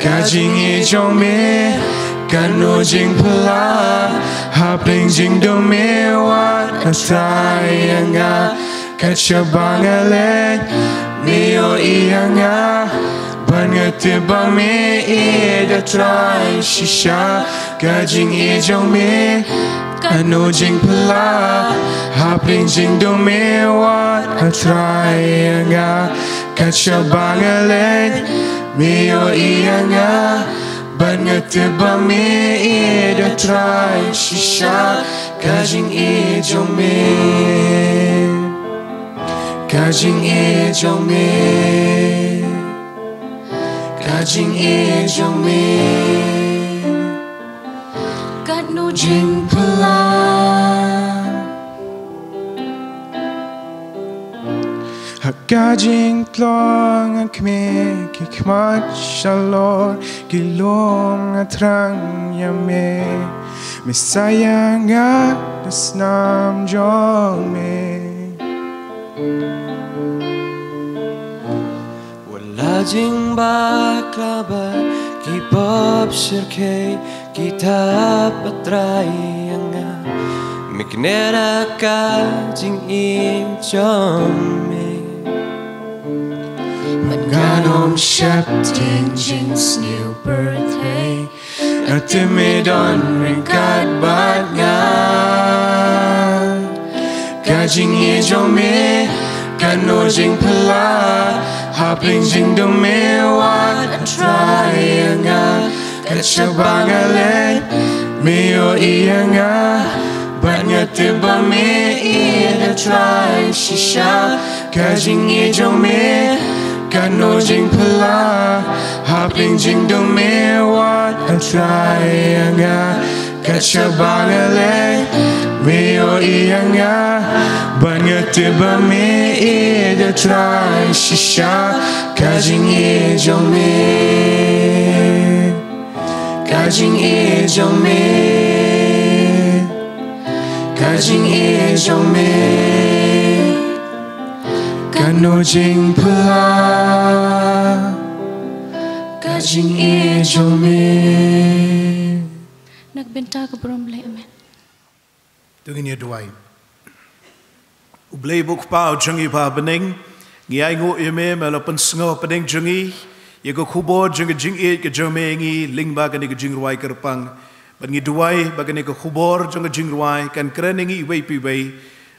Ka jingïeit jong me, katno jingphylla, hapdeng jingdum me wad, A Trai, ïa nga. Kat shaba nga leit, me ïohi ïa nga, Ban nga tip ba me ïeit, A Trai, shisha ka jingïeit jong me. Katno jingphylla hapdeng jingdum me wat, A Trai, ïa nga. Kat shaba nga leit, me ïohi ïa nga. Ban nga tip ba me ïeit, A Trai, shisha ka jingïeit jong me. Ka jingïeit jong me. Ka jingïeit jong me. Katno jingphylla. Ha ka jingtlot nga khmih ki khmat shalor, ki lum nga thrang ïa me. Me sa ïa nga da snam jong me. Wat la jingbakla bad ki pop shyrkhei ki thap, A Trai, ïa nga. Me kynnoh ka jingïeit jong me. Bad ngan ym sheptieng jingsniew pyrthei. Nga tip me don ryngkat bad nga. Ka jingïeit jong me katno jingphylla hapdeng jingdum me wat, A Trai, ïa nga. Kat shaba nga leit, me ïohi ïa nga. Bad nga tip ba me ïeit, A Trai, shisha ka jingïeit jong me. Katno jingphylla hapdeng jingdum me wat, A Trai, ïa nga. Kat shaba nga leit, me ïohi ïa nga. Bad nga tip ba me ïeit, A Trai, shisha ka jingïeit jong me. Ka jingïeit jong me. Ka jingïeit jong me. Katno jingphylla ka jingïeit jong me. Na ka bynta ka burom Blei, amen. To ngin ïa duwai. U Blei uba U Kpa jong ngi uba ha bneng, ngi ainguh ïa me, me la pynsngew hapdeng jong ngi ïa ka khubor jong ka jingïeit ka jong me ïa ngi lyngba kane ka jingrwai kyrpang. Bad ngi duwai ba kane ka khubor jong ka jingrwai kan kren ïa ngi iwei pa iwei,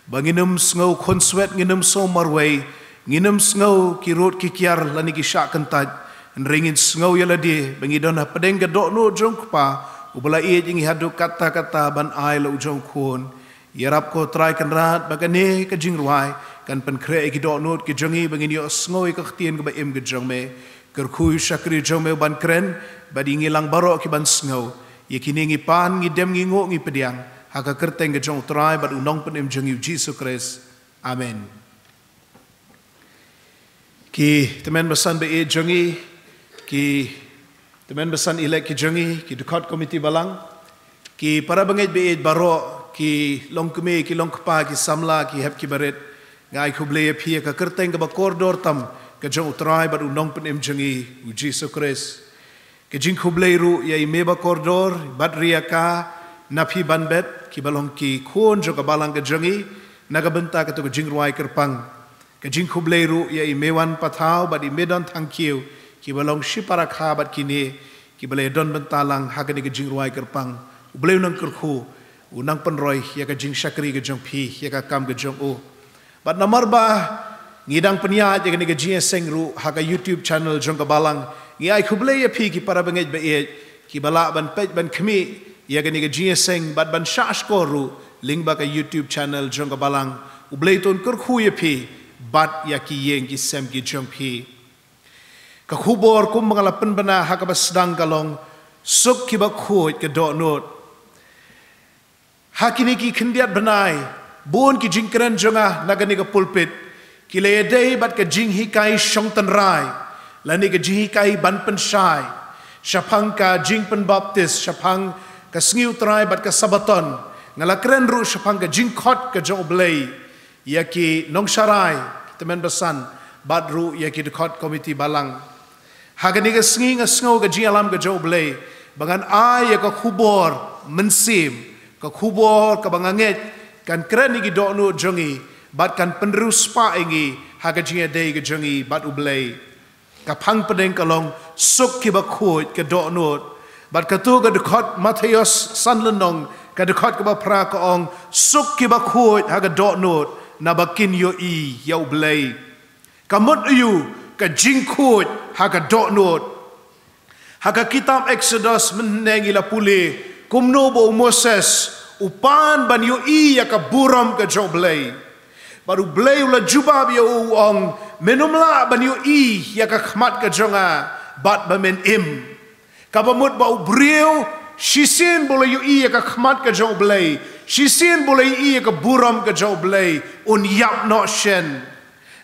ba ngin ym sngew khunswet, ngin ym sngew marwei, ngin ym sngew ki rud ki kiar lane ki shah kyntait. Hynrei ngin sngew ïa lade ba ngi don hapdeng ka dohnud jong U Kpa uba la ïeit ïa ngi haduh katta katta ban ai la u jong U Khun. Ïarap ko Trai Kynrad ba kane ka jingrwai kan pynkhreh ïa ki dohnud ki jong ngi ba ngin ïohsngew ïa ka ktien kaba im ka jong me. Kyrkhu ïa u shakri jong me uban kren, bad ïa ngi lang baroh ki ban sngew. Ïa kine ngi pan, ngi dem, ngi nguh, ngi pdiang ha ka kyrteng ka jong U Trai bad U Nongpynim jong ngi U Jisu Khrist. Amen. Ki tymmen basan ba ïeit jong ngi, ki tymmen basan elect ki jong ngi, ki dkhot komiti balang, ki para bangeit ba ïeit baroh, ki longkmie, ki longkpa, ki samla, ki hep ki barit, nga ai khublei ïa phi ha ka kyrteng kaba kordor tam ka jong U Trai bad U Nongpynim jong ngi U Jisu Khrist. Ka jingkhublei ruh ïa i mei ba kordor bad ri ïa ka, na phi ban bet, kiba long ki khun jong ka balang ka jong ngi na ka bynta kato ka jingrwai kyrpang. Ka jingkhublei ruh ïa i mei Wan Pathaw bad i mei Don Thangkhiew, kiba long shipara kha bad kine kiba la ïadon bynta lang ha kane ka jingrwai kyrpang. U Blei un nang kyrkhu, un nang pynroi ïa ka jingshakri ka jong phi ïa ka kam ka jong u. Bad namar ba ngi dang pynïaid ïa kane ka jingïaseng ruh ha ka YouTube channel jong ka balang, ngi ai khublei ïa phi ki para bangeit ba ïeit kiba lah ban peit ban khmih ïa kane ka jingïaseng bad ban shah shkor ruh lyngba ka YouTube channel jong ka balang. U Blei to un kyrkhu ïa phi bad ïa ki ïing ki sem ki jong phi. Ka khubor kumba nga la pynbna ha kaba sdang ka long: Suk kiba khuid ka dohnud. Ha kine ki khyndiat bnai, bun ki jingkren jong nga na kane ka pulpit ki la ïadei bad ka jinghikai shong tynrai lane ka jinghikai ban pynshai shaphang ka jingpynbaptis, shaphang ka sngi U Trai bad ka Sabaton. Nga la kren ruh shaphang ka jingkhot ka jong U Blei ïa ki nongsharai, ki tymmen basan, bad ruh ïa ki dkhot komiti balang. Ha kane ka sngi nga sngew ka jingïalam ka jong U Blei ba ngan ai ïa ka khubor mynsiem, ka khubor kaba nga ngeit kan kren ïa ki dohnud jong ngi bad kan pynriewspah ïa ngi ha ka jingïadei ka jong ngi bad U Blei. Ka phang pdeng ka long, suk ki bakhuid ka dohnud. Bad kato ka dkhot Mathaios san lynnong, ka dkhot kaba phra ka ong, suk ki bakhuid ha ka dohnud, naba kin ïohi ïa U Blei. Ka mut aïu ka jingkhuid ha ka dohnud? Ha ka kitab Exodus mynhynne ngi la pule kumno ba u Moses u pan ban ïohi ïa ka burom ka jong U Blei. Bad U Blei u la jubab ïa u, u ong, men ym lah ban ïohi ïa ka khmat ka jong nga bad ba men im. Kaba mut ba u briew shisien ba u la ïohi ïa ka khmat ka jong U Blei, shisien ba u la ïohi ïa ka burom ka jong U Blei, un ïap noh shen.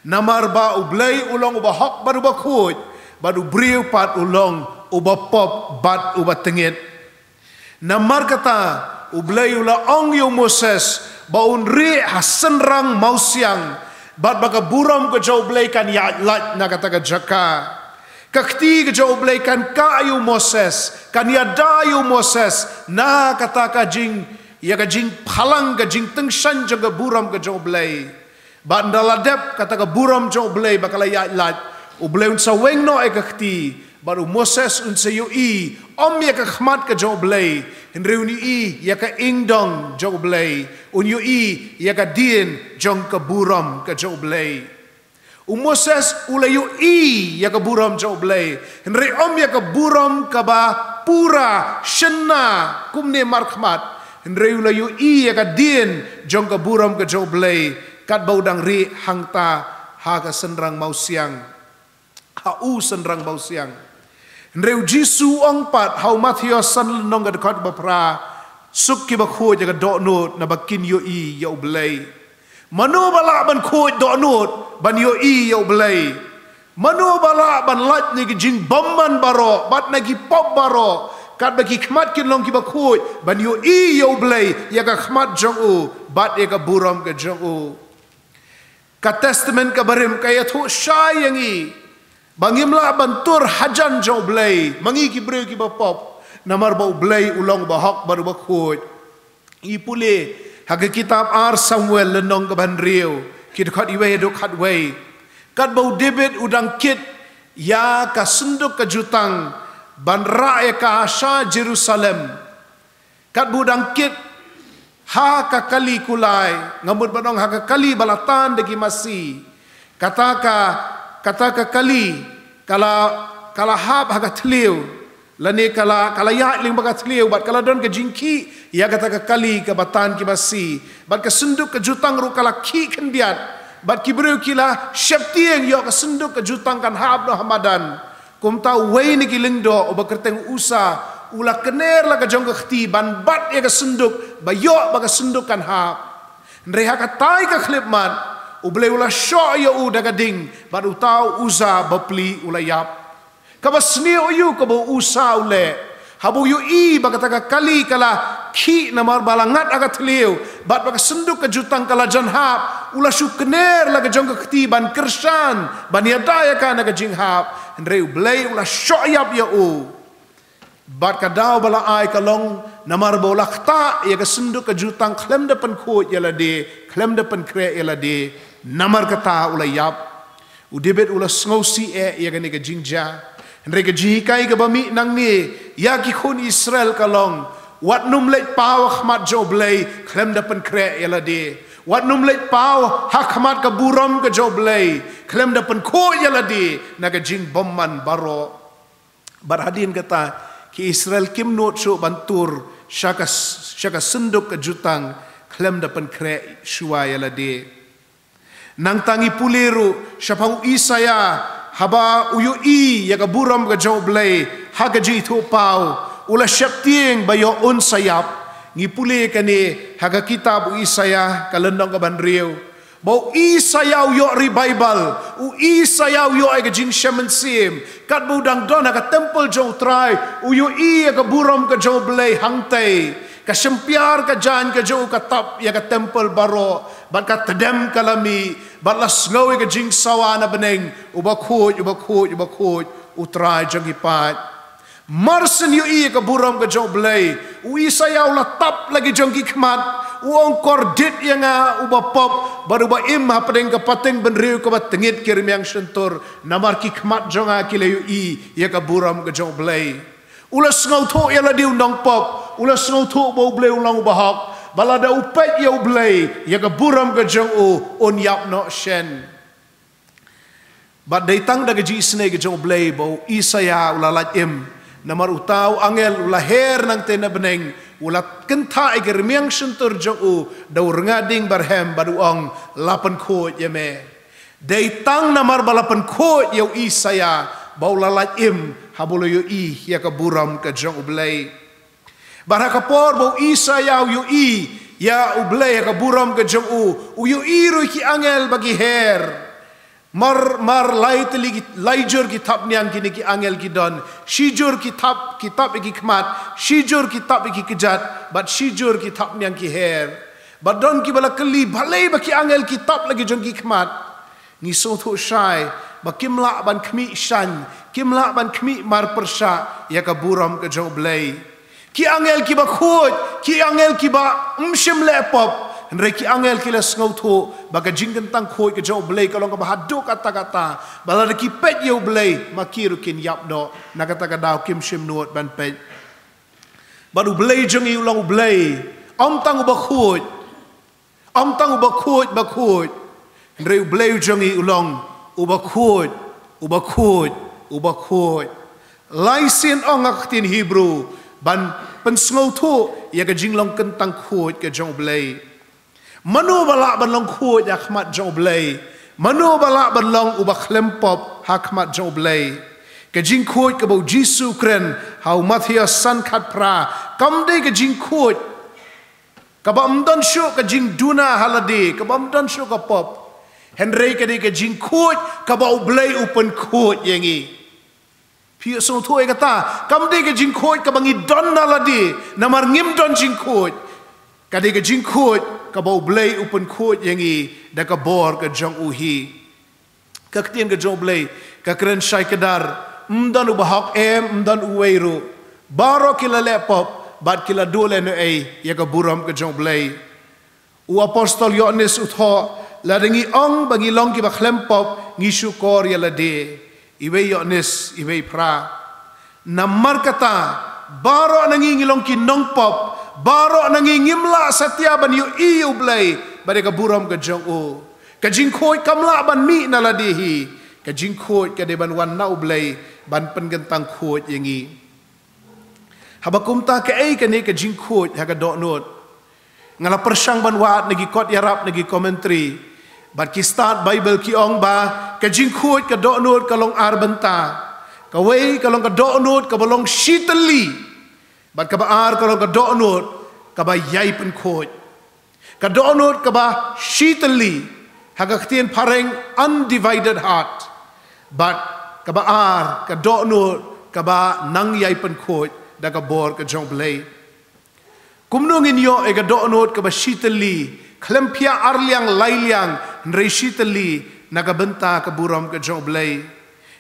Namar ba U Blei u long uba hok bad uba khuid, bad u briew pat u long uba pop bad uba tngit. Namar kata, U Blei u la ong ïa u Moses ba un rieh ha synrang mawsiang, bad ba ka burom ka jong U Blei kan ïaid lait na kata ka jaka. Ka kti ka jong U Blei kan kah ïa u Moses, kan ïada ïa u Moses na kata ka jing, ïa ka jingphalang, ka jingtyngshaiñ jong ka burom ka jong U Blei. Bad ynda la dep kata ka burom jong U Blei ba ka la ïaid lait, U Blei un sa weng noh ïa ka kti, bad u Moses un sa ïohi ym ïa ka khmat ka jong U Blei, hynrei un ïohi ïa ka ingdong jong U Blei, un ïohi ïa ka dien jong ka burom ka jong U Blei. U Moses u la ïohi ïa ka burom jong U Blei, hynrei ym ïa ka burom kaba pura shynna kumne markhmat, hynrei u la ïohi ïa ka dien jong ka burom ka jong U Blei, katba u dang rieh hangta ha ka synrang mawsiang, ha u synrang mawsiang. Hynrei u Jisu u ong pat ha u Mathaios san lynnong ka dkhot ba phra, suk ki bakhuid ha ka dohnud, naba kin ïohi ïa U Blei. Mano ba lah ban khuid dohnud ban ïohi ïa U Blei? Mano ba lah ban lait na ki jingbymman baroh bad na ki pop baroh, katba ki khmat kin long kiba khuid ban ïohi ïa U Blei, ïa ka khmat jong u bad ïa ka burom ka jong u? Ka Testament kaba rim ka ïathuh shai ïa ngi ba ngim lah ban tur hajan jong U Blei, ma ngi ki briew kiba pop, namar ba U Blei u long uba hok bad uba khuid. Ngi pule ha ka kitab ar Samuel lynnong kaba hynriew, ki dkhot iwei haduh khatwei. Katba u David u dang kit ïa ka synduk ka jutang ban rah ïa ka sha Jerusalem, katba u dang kit ha ka kali kulai, nga mut ban ong ha ka kali ba la tan da ki masi. Kata ka, kata ka kali ka la, ka la hap ha ka thliew, lane ka la, ka la ïaid lyngba ka thliew, bad ka la don ka jingkhih ïa kata ka kali kaba tan ki masi, bad ka synduk ka jutang ruh ka la khih khyndiat, bad ki briew ki la sheptieng ïoh ka synduk ka jutang kan hap noh ha madan. Kumta uwei na ki lyngdoh uba kyrteng u Usa u la kner la ka jong ka kti ban bat ïa ka synduk, ba ïoh ba ka synduk kan hap. Hynrei ha katai ka khyllipmat U Blei u la shoh ïa u da ka ding, bad uta u Usa bapli u la ïap. Kaba sniew aïu kaba u Usa u leh, haba u ïohi ba kata ka kali ka la khih namar ba la ngat ha ka thliew, bad ba ka synduk ka jutang ka la jan hap, u la shu kner la ka jong ka kti ban kyrshan, ban ïada ïa ka na ka jinghap. Hynrei U Blei u la shoh ïap ïa u. Bad ka daw ba la ai ka long namar ba u la ktah ïa ka synduk ka jutang khlem da pynkhuid ïa lade, khlem da pynkhreh ïa lade, namar kata u la ïap. U David u la sngewsih eh ïa kane ka jingjia. Hynrei ka jinghikai kaba mih nangne ïa ki khun Israel ka long, wat nym leit paw ha khmat jong U Blei khlem da pynkhreh ïa lade. Wat nym leit paw ha khmat ka burom ka jong U Blei khlem da pynkhuid ïa lade na ka jingbymman baroh. Bad hadien kata, ki Israel kim nud shuh ban tur sha ka, sha ka synduk ka jutang khlem da pynkhreh shuwa ïa lade. Nangta ngi pule ruh shaphang u Isaïah, haba u ïohi ïa ka burom ka jong U Blei ha ka jingithuhpaw, u la sheptieng ba ïoh un sa ïap. Ngi pule kane ha ka kitab u Isaïah ka lynnong kaba hynriew. Ba u Isaïah u ïoh revival, u Isaïah u ïoh ïa ka jingshem mynsiem, katba u dang don ha ka templ jong U Trai, u ïohi ïa ka burom ka jong U Blei hangtei. Ka shympiar ka jaiñ ka jong u ka tap ïa ka templ baroh, bad ka tdem ka la mih, bad la sngew ïa ka jingsawa na bneng, Uba khuid, uba khuid, uba khuid, U Trai jong ki paid. Mar shen ïohi ïa ka burom ka jong U Blei, u Isaïah u la tap la ki jong ki khmat, u ong, kordit ïa nga uba pop bad uba im hapdeng ka pateng bynriew kaba tngit ki rmiang shyntur, namar ki khmat jong nga ki la ïohi ïa ka burom ka jong U Blei. U la sngewthuh ïa lade u nongpop, u la sngewthuh ba U Blei u long uba hok, ba lada u peit ïa U Blei, ïa ka burom ka jong u, un ïap noh shen. Bad dei tang da ka jingisynei ka jong U Blei ba u Isaïah u la lait im, namar uta u angel u la her nangta na bneng, u la kynthah ïa ki rmiang shyntur jong u da u rnga ding barhem bad u ong, la pynkhuid ïa me. Dei tang namar ba la pynkhuid ïa u Isaïah ba u la lait im haba u la ïohi ïa ka burom ka jong U Blei. Bad ha ka por ba u Isaïah u ïohi ïa U Blei ha ka burom ka jong u, u ïohi ruh ïa ki angel ba ki her. Mar, mar lai tylli ki, lai jur ki thapniang kine ki angel ki don. Shi jur ki thap, ki tap ïa ki khmat, shi jur ki tap ïa ki kjat, bad shi jur ki thapniang ki her. Bad don kiba la kylli, balei ba ki angel ki tap la ki jong ki khmat? Ngi sngewthuh shai ba kim lah ban khmih shaiñ, kim lah ban khmih mar pyrshah ïa ka burom ka jong U Blei. Ki angel kiba khuid, ki angel kiba ym shym leh pop, hynrei ki angel ki la sngewthuh ba ka jingkyntang khuid ka jong U Blei ka long kaba haduh katta katta, ba lada ki peit ïa U Blei, ma ki ruh kin ïap noh, na kata ka daw kim shym nud ban peit. Bad U Blei jong ngi u long U Blei ym tang uba khuid, ym tang uba khuid, ba khuid. Hynrei U Blei u jong ngi u long uba khuid, uba khuid, uba khuid. Lai sien ong ha ka ktien Hebru ban pynsngewthuh ïa ka jinglong kyntang khuid ka jong U Blei. Mano ba lah ban long khuid ha khmat jong U Blei? Mano ba lah ban long uba khlem pop ha khmat jong U Blei? Ka jingkhuid kaba u Jisu u kren ha u Mathaios san khatphra, kam dei ka jingkhuid kaba ym don shuh ka jingduna ha lade, kaba ym don shuh ka pop. Hynrei ka dei ka jingkhuid kaba U Blei u pynkhuid ïa ngi. Phi ïohsngew ïa kata, kam dei ka jingkhuid kaba ngi don na lade, namar ngim don jingkhuid. Ka dei ka jingkhuid kaba U Blei u pynkhuid ïa ngi da ka bor ka jong u hi. Ka ktien ka jong U Blei ka kren shai kdar, ym don uba hok em, ym don uwei ruh. Baroh ki la leh pop bad ki la duh lehnohei ïa ka burom ka jong U Blei. U apostol Ïoannis u thoh, lada ngi ong ba ngi long kiba khlem pop, ngi shukor ïa lade. Iwei Ïoannis, iwei phra. Namar kata, baroh na ngi ngi long ki nongpop, baroh na ngi ngim lah satia ban ïohi ïa U Blei bad ïa ka burom ka jong u. Ka jingkhuid kam lah ban mih na lade hi. Ka jingkhuid ka dei ban wan na U Blei ban pynkyntang khuid ïa ngi. Haba kumta, kaei kane ka jingkhuid ha ka dohnud? Nga la pyrshang ban wad na ki kot ïarap, na ki commentary, bad ki stad Baibl ki ong ba ka jingkhuid ka dohnud ka long ar bynta. Kawei ka long ka dohnud kaba long shitylli, bad kaba ar ka long ka dohnud kaba ïai pynkhuid. Ka dohnud kaba shitylli, ha ka ktien phareng undivided heart. Bad kaba ar, ka dohnud kaba nang ïai pynkhuid da ka bor ka jong U Blei. Kumno ngin ïoh ïa ka dohnud kaba shitylli, khlem phiah arliang lailiang, hynrei shitylli na ka bynta ka burom ka jong U Blei?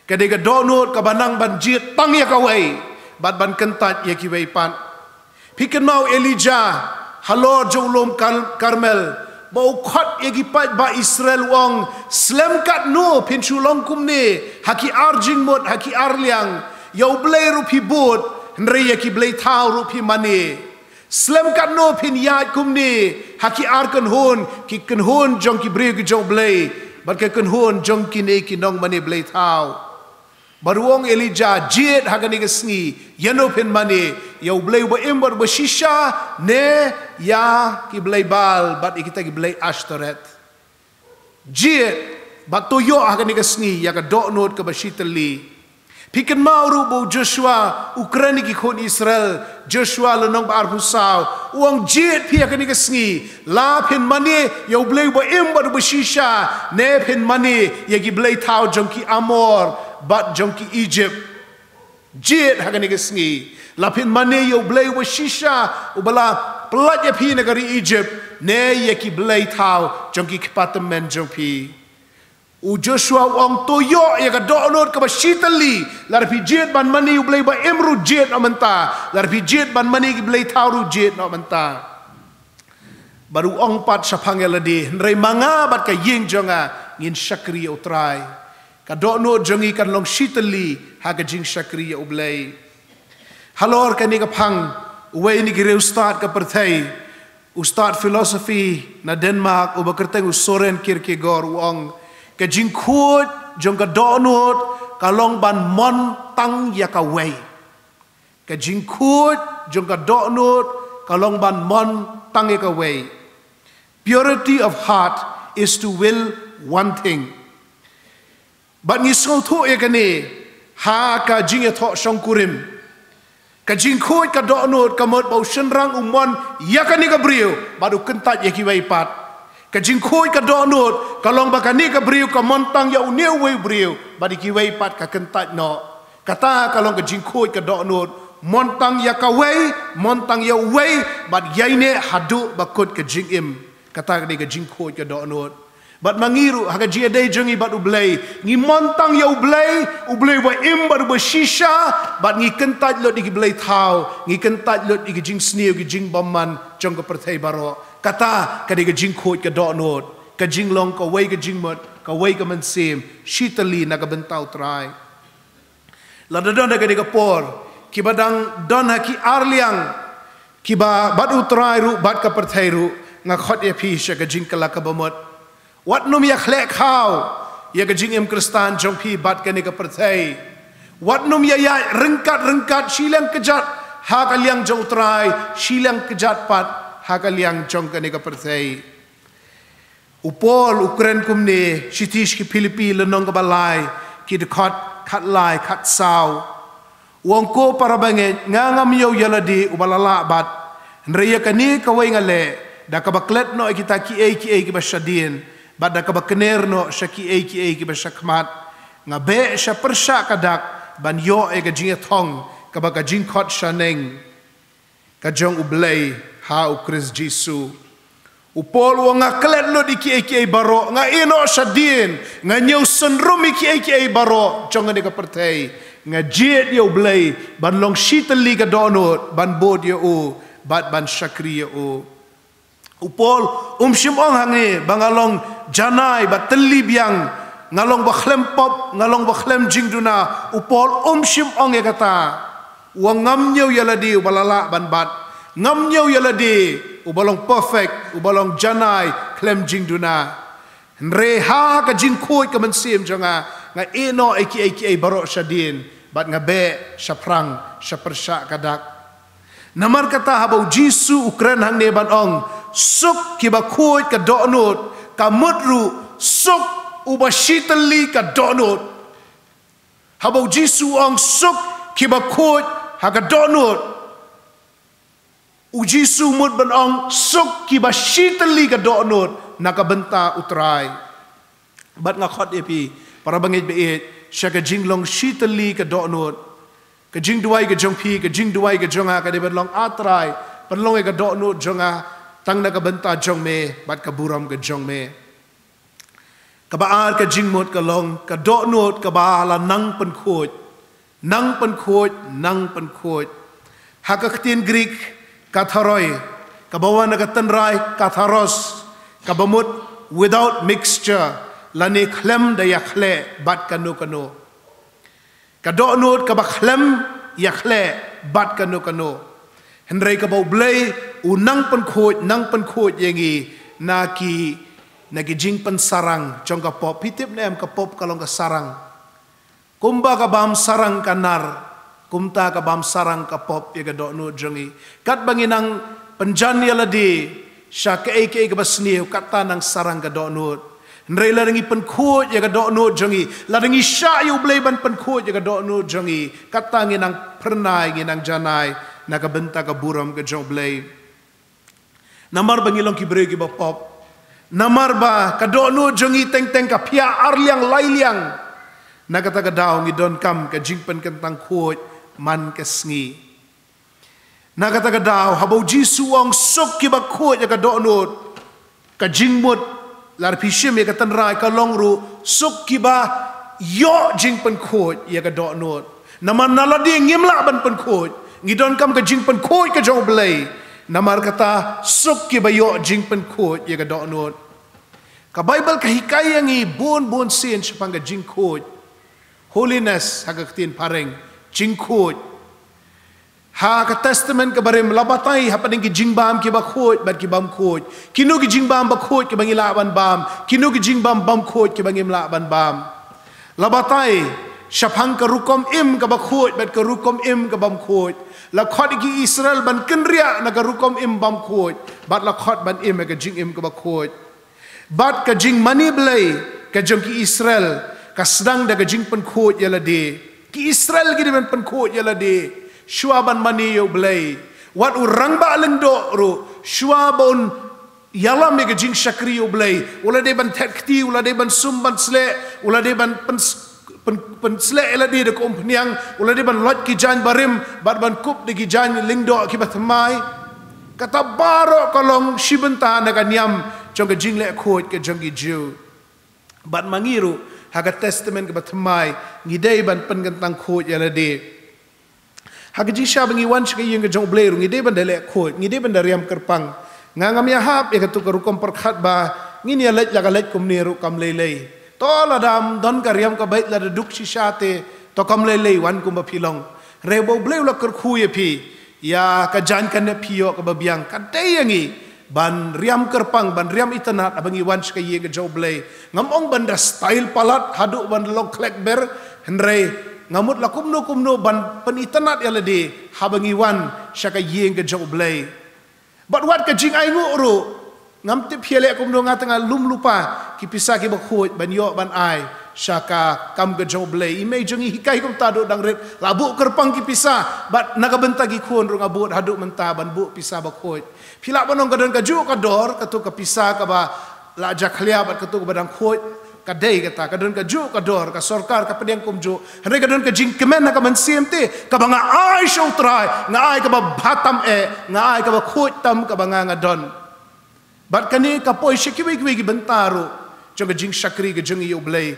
Ka dei ka dohnud kaba nang ban jied tang ïa kawei bad ban kyntait ïa kiwei pat. Phi kynmaw Elijah halor jong u lum Kar-, Karmel, ba u khot ïa ki paidbah Israel u ong, slem katno phin shu long kumne ha ki ar jingmut, ha ki arliang. Ïa U Blei ruh phi bud, hynrei ïa ki blei thaw ruh phi mane. Slem katno phin ïaid kumne ha ki ar kynhun, ki kynhun jong ki briew ki jong U Blei bad ki kynhun jong kine ki nongmane blei thaw. Bad u ong Elijah, jied ha kane ka sngi, ïano phin mane, ïa U Blei uba im bad uba shisha, ne ïa ki blei Baal bad ïa kita ki blei Ashtoreth. Jied, bad to ïoh ha kane ka sngi ïa ka dohnud kaba shitylli. Phi kynmaw ruh ba u Joshua u kren ïa ki khun Israel, Joshua lynnong ba arphew saw, u ong, jied phi ha kane ka sngi, la phin mane ïa U Blei uba im bad uba shisha, ne phin mane ïa ki blei thaw jong ki Amor bad jong ki Egypt. Jied ha kane ka sngi, la phin mane ïa U Blei uba shisha, uba la pyllait ïa phi na ka ri Egypt, ne ïa ki blei thaw jong ki kpa tymmen jong phi. U Joshua u ong, to ïoh ïa ka dohnud kaba shitylli. Lada phi jied ban mane ïa u Blei ba im ruh jied noh mynta. Lada phi jied ban mane ïa ki blei thaw ruh jied noh mynta. Bad u ong pat shaphang ïa lade, hynrei ma nga bad ka ïing jong nga ngin shakri ïa u Trai. Ka dohnud jong ngi kan long shitylli ha ka jingshakri ïa u Blei. Halor kane ka phang, uwei na ki riewstad ka pyrthei, u stad philosophy na Denmark, uba kyrteng u Soren Kierkegaard, u ong, ka jingkhuid jong ka dohnud ka long ban mon tang ïa kawei. Ka jingkhuid jong ka dohnud ka long ban mon tang ïa kawei. Purity of heart is to will one thing. Bad ngi sngewthuh ïa kane ha ka jingïathoh shongkurim. Ka jingkhuid ka dohnud ka mut ba u shynrang u mon ïa kane ka briew bad u kyntait ïa kiwei pat. Ka jingkhuid ka dohnud ka long ba kane ka briew ka mon tang ïa une uwei u briew bad ïa kiwei pat ka kyntait noh. Kata ka long ka jingkhuid ka dohnud, mon tang ïa kawei, mon tang ïa uwei, bad ïaineh haduh ba kut ka jingim. Kata ka dei ka jingkhuid ka dohnud. Bad ma ngi ruh ha ka jingïadei jong ngi bad u Blei, ngi mon tang ïa u Blei, u Blei uba im bad uba shisha, bad ngi kyntait lut ïa ki blei thaw, ngi kyntait lut ïa ki jingsniew, ki jingbymman jong ka pyrthei baroh. Kata ka dei ka jingkhuid ka dohnud, ka jinglong kawei ka jingmut, kawei ka mynsiem shitylli na ka bynta u Trai. Lada don ha kane ka por kiba dang don ha ki arliang kiba bad u Trai ruh bad ka pyrthei ruh, nga khot ïa phi sha ka jingkylla kaba mut. Wat nym ïa khleh khaw ïa ka jingim Khristan jong phi bad kane ka pyrthei. Wat nym ïa ïaid ryngkat ryngkat, shiliang kjat ha ka liang jong u Trai, shiliang kjat pat ha ka liang jong kane ka pyrthei. U Paul u kren kumne, shithi sha ki Philippi lynnong kaba lai, ki dkhot khatlai khatsaw. U ong, ko para bangeit, nga ngam ñiew ïa lade uba la lah bat. Hynrei ïa kane kawei nga leh, da kaba klet noh ïa kita kiei kiei kiba shadien, bad da kaba kner noh sha kiei kiei kiba shakhmat. Nga beh sha pyrshah ka dak ban ïoh ïa ka jingïathong kaba ka jingkhot shaneng ka jong u Blei ha u Khrist Jisu. U Paul u ong, nga klet lut ïa kiei kiei baroh, nga ïeh noh shadien, nga ñiew synrum ïa kiei kiei baroh jong kane ka pyrthei. Nga jied ïa u Blei ban long shitylli ka dohnud, ban bud ïa u bad ban shakri ïa u. U Paul um shym ong hangne ba nga long janai ba tylli biang, nga long ba khlem pop, nga long ba khlem jingduna. U Paul um shym ong ïa kata. U ong, ngam ñiew ïa lade uba la lah ban bat. Ngam ñiew ïa lade uba long perfect, uba long janai khlem jingduna. Hynrei ha ka jingkhuid ka mynsiem jong nga, nga ïeh noh ïa kiei kiei baroh shadien, bad nga beh shaphrang sha pyrshah ka dak. Namar kata haba u Jisu u kren hangne ban ong, suk kiba khuid ka dohnud, ka mut ruh suk uba shitylli ka dohnud. Haba u Jisu u ong, suk kiba khuid ha ka dohnud, u Jisu u mut ban ong, suk kiba shitylli ka dohnud na ka bynta u Trai. Bad nga khot ïa phi, para bangeit ba ïeit, sha ka jinglong shitylli ka dohnud. Ka jingduwai ka jong phi, ka jingduwai ka jong nga ka dei ban long, A Trai, pynlong ïa ka dohnud jong nga tang na ka bynta jong me bad ka burom ka jong me. Kaba ar ka jingmut ka long ka dohnud kaba la nang pynkhuid, nang pynkhuid, nang pynkhuid. Ha ka ktien Greek, katharoi, kaba wan na ka tynrai katharos, kaba mut without mixture, lane khlem da ïakhleh bad kano kano. Ka dohnud kaba khlem ïakhleh bad kano kano. Hynrei kaba u Blei u nang pynkhuid, nang pynkhuid ïa ngi na ki, na ki jingpynsarang jong ka pop. Phi tip ne em, ka pop ka long ka sarang. Kumba ka bam sarang ka nar, kumta ka bam sarang ka pop ïa ka dohnud jong ngi. Katba ngi nang pynjan ïa lade sha kaei kaei kaba sniew, kata nang sarang ka dohnud. Hynrei lada ngi pynkhuid ïa ka dohnud jong ngi, lada ngi shah ïa u Blei ban pynkhuid ïa ka dohnud jong ngi, kata ngi nang phyrnai, ngi nang janai na ka bynta ka burom ka jong u Blei. Namar ba ngi long ki briew kiba pop. Namar ba ka dohnud jong ngi teng teng ka phiah arliang lailiang. Na kata ka daw ngi donkam ka jingpynkyntang khuid man ka sngi. Na kata ka daw, haba u Jisu u ong suk kiba khuid ïa ka dohnud, ka jingmut Lada phi shim ïa ka tynrai ka long ruh, suk kiba ïoh jingpynkhuid ïa ka dohnud. Namar na lade ngim lah ban pynkhuid, ngi donkam ka jingpynkhuid ka jong U Blei. Namar kata, suk kiba ïoh jingpynkhuid ïa ka dohnud. Ka Baibl ka hikai ïa ngi bun bun sien shaphang ka jingkhuid. Holiness ha ka ktien phareng, jingkhuid. Ha ka Testament ka barim la batai hapdeng ki jingbam kiba khuid bad ki bym khuid. Kino ki jingbam ba khuid kiba ngi lah ban bam, kino ki jingbam bym khuid kiba ngim lah ban bam. La batai shaphang ka rukom im kaba khuid bad ka rukom im ka bym khuid. La khot ïa ki Israel ban kynriah na ka rukom im bym khuid, bad la khot ban im ïa ka jingim kaba khuid. Bad ka jingmane Blei ka jong ki Israel ka sdang da ka jingpynkhuid ïa lade. Ki Israel ki dei ban pynkhuid ïa lade shuwa ban mane ïa U Blei. Wat u rangbah lyngdoh ruh, shuwa ba un ïalam ïa ka jingshakri ïa U Blei, u la dei ban thet kti, u la dei ban sum ban sleh, u la dei ban pyn pyn, pynsleh ïa lade da ka umphniang, u la dei ban loit ki jaiñ barim bad ban kup da ki jaiñ lyngdoh kiba thymmai. Kata baroh ka long shi bynta na ka niam jong ka jingleh khuid ka jong ki Jiw. Bad ma ngi ruh, ha ka Testament kaba thymmai, ngi dei ban pynkyntang khuid ïa lade. Ha ka jingshisha ba ngi wan sha ka ïing ka jong U Blei ruh, ngi dei ban da leh khuid, ngi dei ban da riam kyrpang. Nga ngam ïahap ïa kato ka rukom pyrkhat ba ngin ïa leit la ka leit kumne ruh kam lei lei. To lada ym don ka riam ka beit, lada duk shisha te, to kam lei lei, wan kumba phi long. Hynrei ba U Blei u la kyrkhu ïa phi ïa ka jaiñ ka nep phi ïoh kaba biang, ka dei ïa ngi ban riam kyrpang, ban riam itynnad haba ngi wan sha ka ïing ka jong U Blei. Ngam ong ban da style palat haduh ban da long khlek ber, hynrei nga mut la kumno kumno ban pynitynnad ïa lade haba ngi wan sha ka ïing ka jong U Blei. Bad wat ka jingainguh ruh, ngam tip phi ïa leh kumno, nga te nga lum lypa ki pisa kiba khuid ban ïoh ban ai sha ka kam ka jong U Blei. I mei jong ngi hikai kumta, haduh dang rit la buh kyrpang ki pisa, bad na ka bynta ki khun ruh nga bud haduh mynta ban buh pisa ba khuid. Phi lah ban ong ka don kajuh ka dor, kato ka pisa kaba la jakhlia bad kato kaba dang khuid, ka dei kata, ka don kajuh ka dor, ka sorkar ka pdiang kumjuh. Hynrei ka don ka jingkmen ha ka mynsiem te, kaba nga ai sha U Trai, nga ai kaba bha tam eh, nga ai kaba khuid tam kaba nga nga don. Bad kane ka poi sha kiwei kiwei ki bynta ruh jong ka jingshakri ka jong ngi ïa U Blei.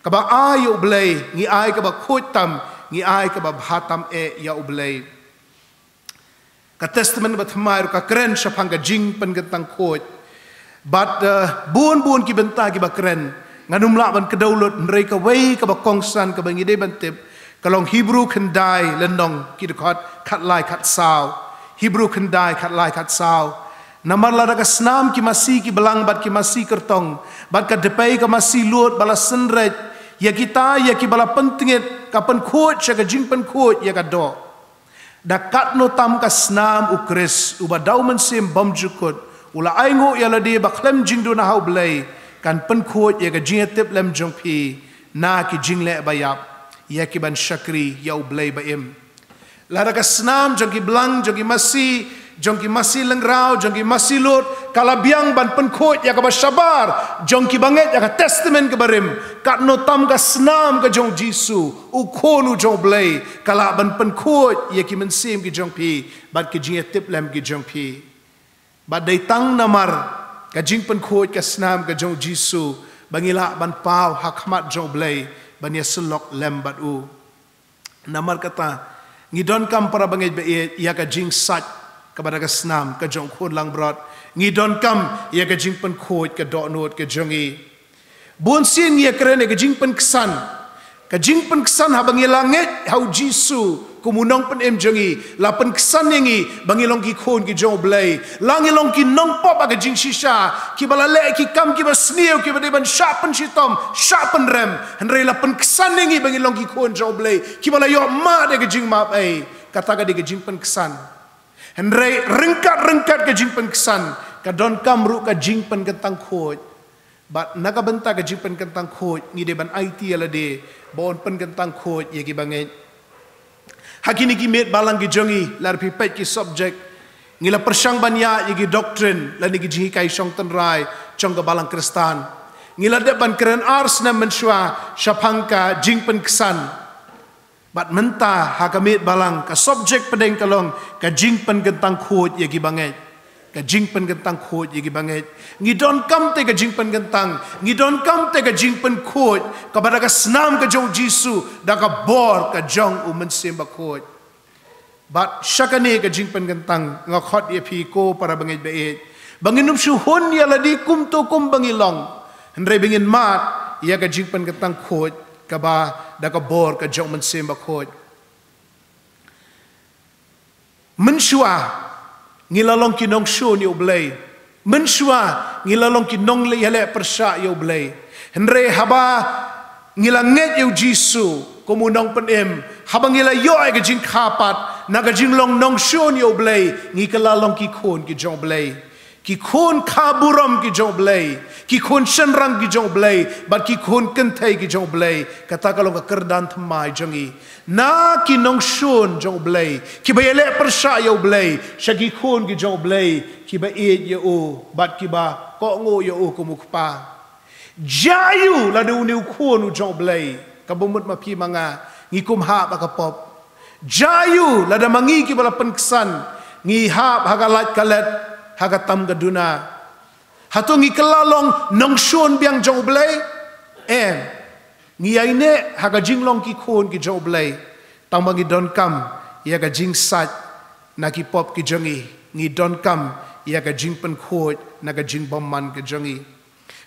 Kaba ai ïa U Blei, ngi ai kaba khuid tam, ngi ai kaba bha tam eh ïa U Blei. Ka Testament ba thymmai ruh ka kren shaphang ka jingpynkyntang khuid. Bad, eh, bun bun ki bynta kiba kren, ngan ym lah ban kdew lut, hynrei kawei kaba kongsan kaba ngi dei ban tip, ka long Hebru khyndai lynnong, ki dkhot khatlai khatsaw. Hebru khyndai khatlai khatsaw. Namar lada ka snam ki masi ki blang bad ki masi kyrtong, bad ka dpei ka masi lud ba la synreit ïa kita ïa kiba la pyntngit, ka pynkhuid sha ka jingpynkhuid ïa ka doh. Da katno tam ka snam U Khrist, uba da U Mynsiem Bymjukut u la ainguh ïa lade ba khlem jingduna ha U Blei, kan pynkhuid ïa ka jingïatiplem jong phi na ki jingleh baïap, ïa ki ban shakri ïa U Blei ba im. Lada ka snam jong ki blang, jong ki masi, jong ki masi lyngraw, jong ki masi lud, ka la biang ban pynkhuid ïa kaba shabar jong kiba ngeit ïa ka Testament kaba rim, katno tam ka snam ka jong U Jisu, U Khun u jong U Blei, ka lah ban pynkhuid ïa ki mynsiem ki jong phi bad ki jingïatiplem ki jong phi. Bad dei tang namar ka jingpynkhuid ka snam ka jong U Jisu ba ngi lah ban paw ha khmat jong U Blei ban ïasyllok lem bad u. Namar kata, ngi donkam, para bangeit ba ïeit, ïa ka jingsait kaba da ka snam ka jong U Khun langbrot. Ngi donkam ïa ka jingpynkhuid ka dohnud ka jong ngi. Bun sien ngi ïa kren ïa ka jingpynksan. Ka jingpynksan haba ngi la ngeit ha U Jisu kum U Nongpynim jong ngi, la pynksan ïa ngi ba ngi long ki khun ki jong U Blei. La ngi long ki nongpop ha ka jingshisha, kiba la leh ki kam kiba sniew, kiba dei ban shah pynshitom, shah pynrem. Hynrei la pynksan ïa ngi ba ngi long ki khun jong U Blei, kiba la ïoh mad ïa ka jingmap ei. Kata ka dei ka jingpynksan. Hynrei ryngkat ryngkat ka jingpynksan, ka donkam ruh ka jingpynkyntang khuid. Bad na ka bynta ka jingpynkyntang khuid, ngi dei ban aiti ïa lade ba un pynkyntang khuid ïa kiba ngeit. Ha kine ki miet balang ki jong ngi, lada phi peit ki subject, ngi la pyrshang ban ïaid ïa ki doctrine lane ki jinghikai shong tynrai jong ka balang Khristan. Ngi la dep ban kren ar snem mynshuwa shaphang ka jingpynksan. Bad mynta ha ka miet balang, ka subject pdeng ka long ka jingpynkyntang khuid ïa kiba ngeit. Ka jingpynkyntang khuid ïa ki bangeit. Ngi donkam te ka jingpynkyntang. Ngi donkam te ka jingpynkhuid. Kaba da ka snam ka jong u Jisu, da ka bor ka jong u Mynsiem Bakhuid. Bad sha kane ka jingpynkyntang nga khot ïa phi ko para bangeit baieit, ba ngin ym shu hun ïa lade kumto kum ba ngi long. Hynrei ba ngin mad ïa ka jingpynkyntang khuid, kaba da ka bor ka jong u Mynsiem Bakhuid. Mynshuwa ngi la long ki nongshun ïa u Blei. Mynshuwa ngi la long ki nongïaleh pyrshah ïa u Blei. Hynrei haba ngi la ngeit ïa u Jisu kum u nongpynim, haba ngi la ïoh ïa ka jingkha pat na ka jinglong nongshun ïa u Blei, ngi kylla long ki khun ki jong u Blei. Ki khun kha burom ki jong u Blei, ki khun shynrang ki jong u Blei, bad ki khun kynthei ki jong u Blei. Kata ka long ka kyrdan thymmai jong ngi. Na ki nongshun jong u Blei, kiba ïaleh pyrshah ïa u Blei, sha ki khun ki jong u Blei, kiba ïeit ïa u, bad kiba kohnguh ïa u kum u kpa. Jia aiu lada une u khun u jong u Blei, kaba mut ma phi ma nga, ngi kum hap ha ka pop. Jia aiu lada ma ngi kiba la pynksan, ngi hap ha ka lait ka let, ha ka tam ka duna. Hato ngi kylla long nongshun biang jong u Blei? Em. Ngi ïaineh ha ka jinglong ki khun ki jong u Blei. Tangba ngi donkam ïa ka jingsait na ki pop ki jong ngi. Ngi donkam ïa ka jingpynkhuid na ka jingbymman ka jong ngi.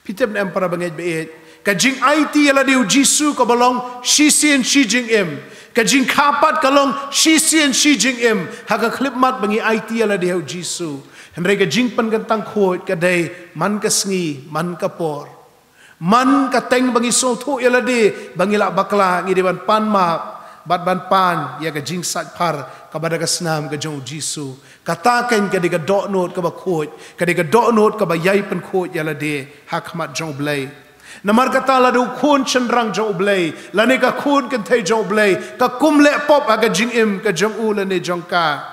Phi tip ne em para bangeit baieit, ka jingaiti ïa lade u Jisu kaba long shisien shi jingim. Ka jingkha pat ka long shisien shi jingim. Ha ka khyllipmat ba ngi aiti ïa lade ha u Jisu. Hynrei ka jingpynkyntang khuid ka dei man ka sngi, man ka por. Man ka teng ba ngi sngewthuh ïa lade ba ngi la bakla, ngi dei ban pan map bad ban pan ïa ka jingsait phar kaba da ka snam ka jong u Jisu. Kata keiñ ka dei ka dohnud kaba khuid, ka dei ka dohnud kaba ïai pynkhuid ïa lade ha khmat jong u Blei. Namar kata lada u khun shynrang jong u Blei, lane ka khun kynthei jong u Blei, ka kum leh pop ha ka jingim ka jong u lane jong ka,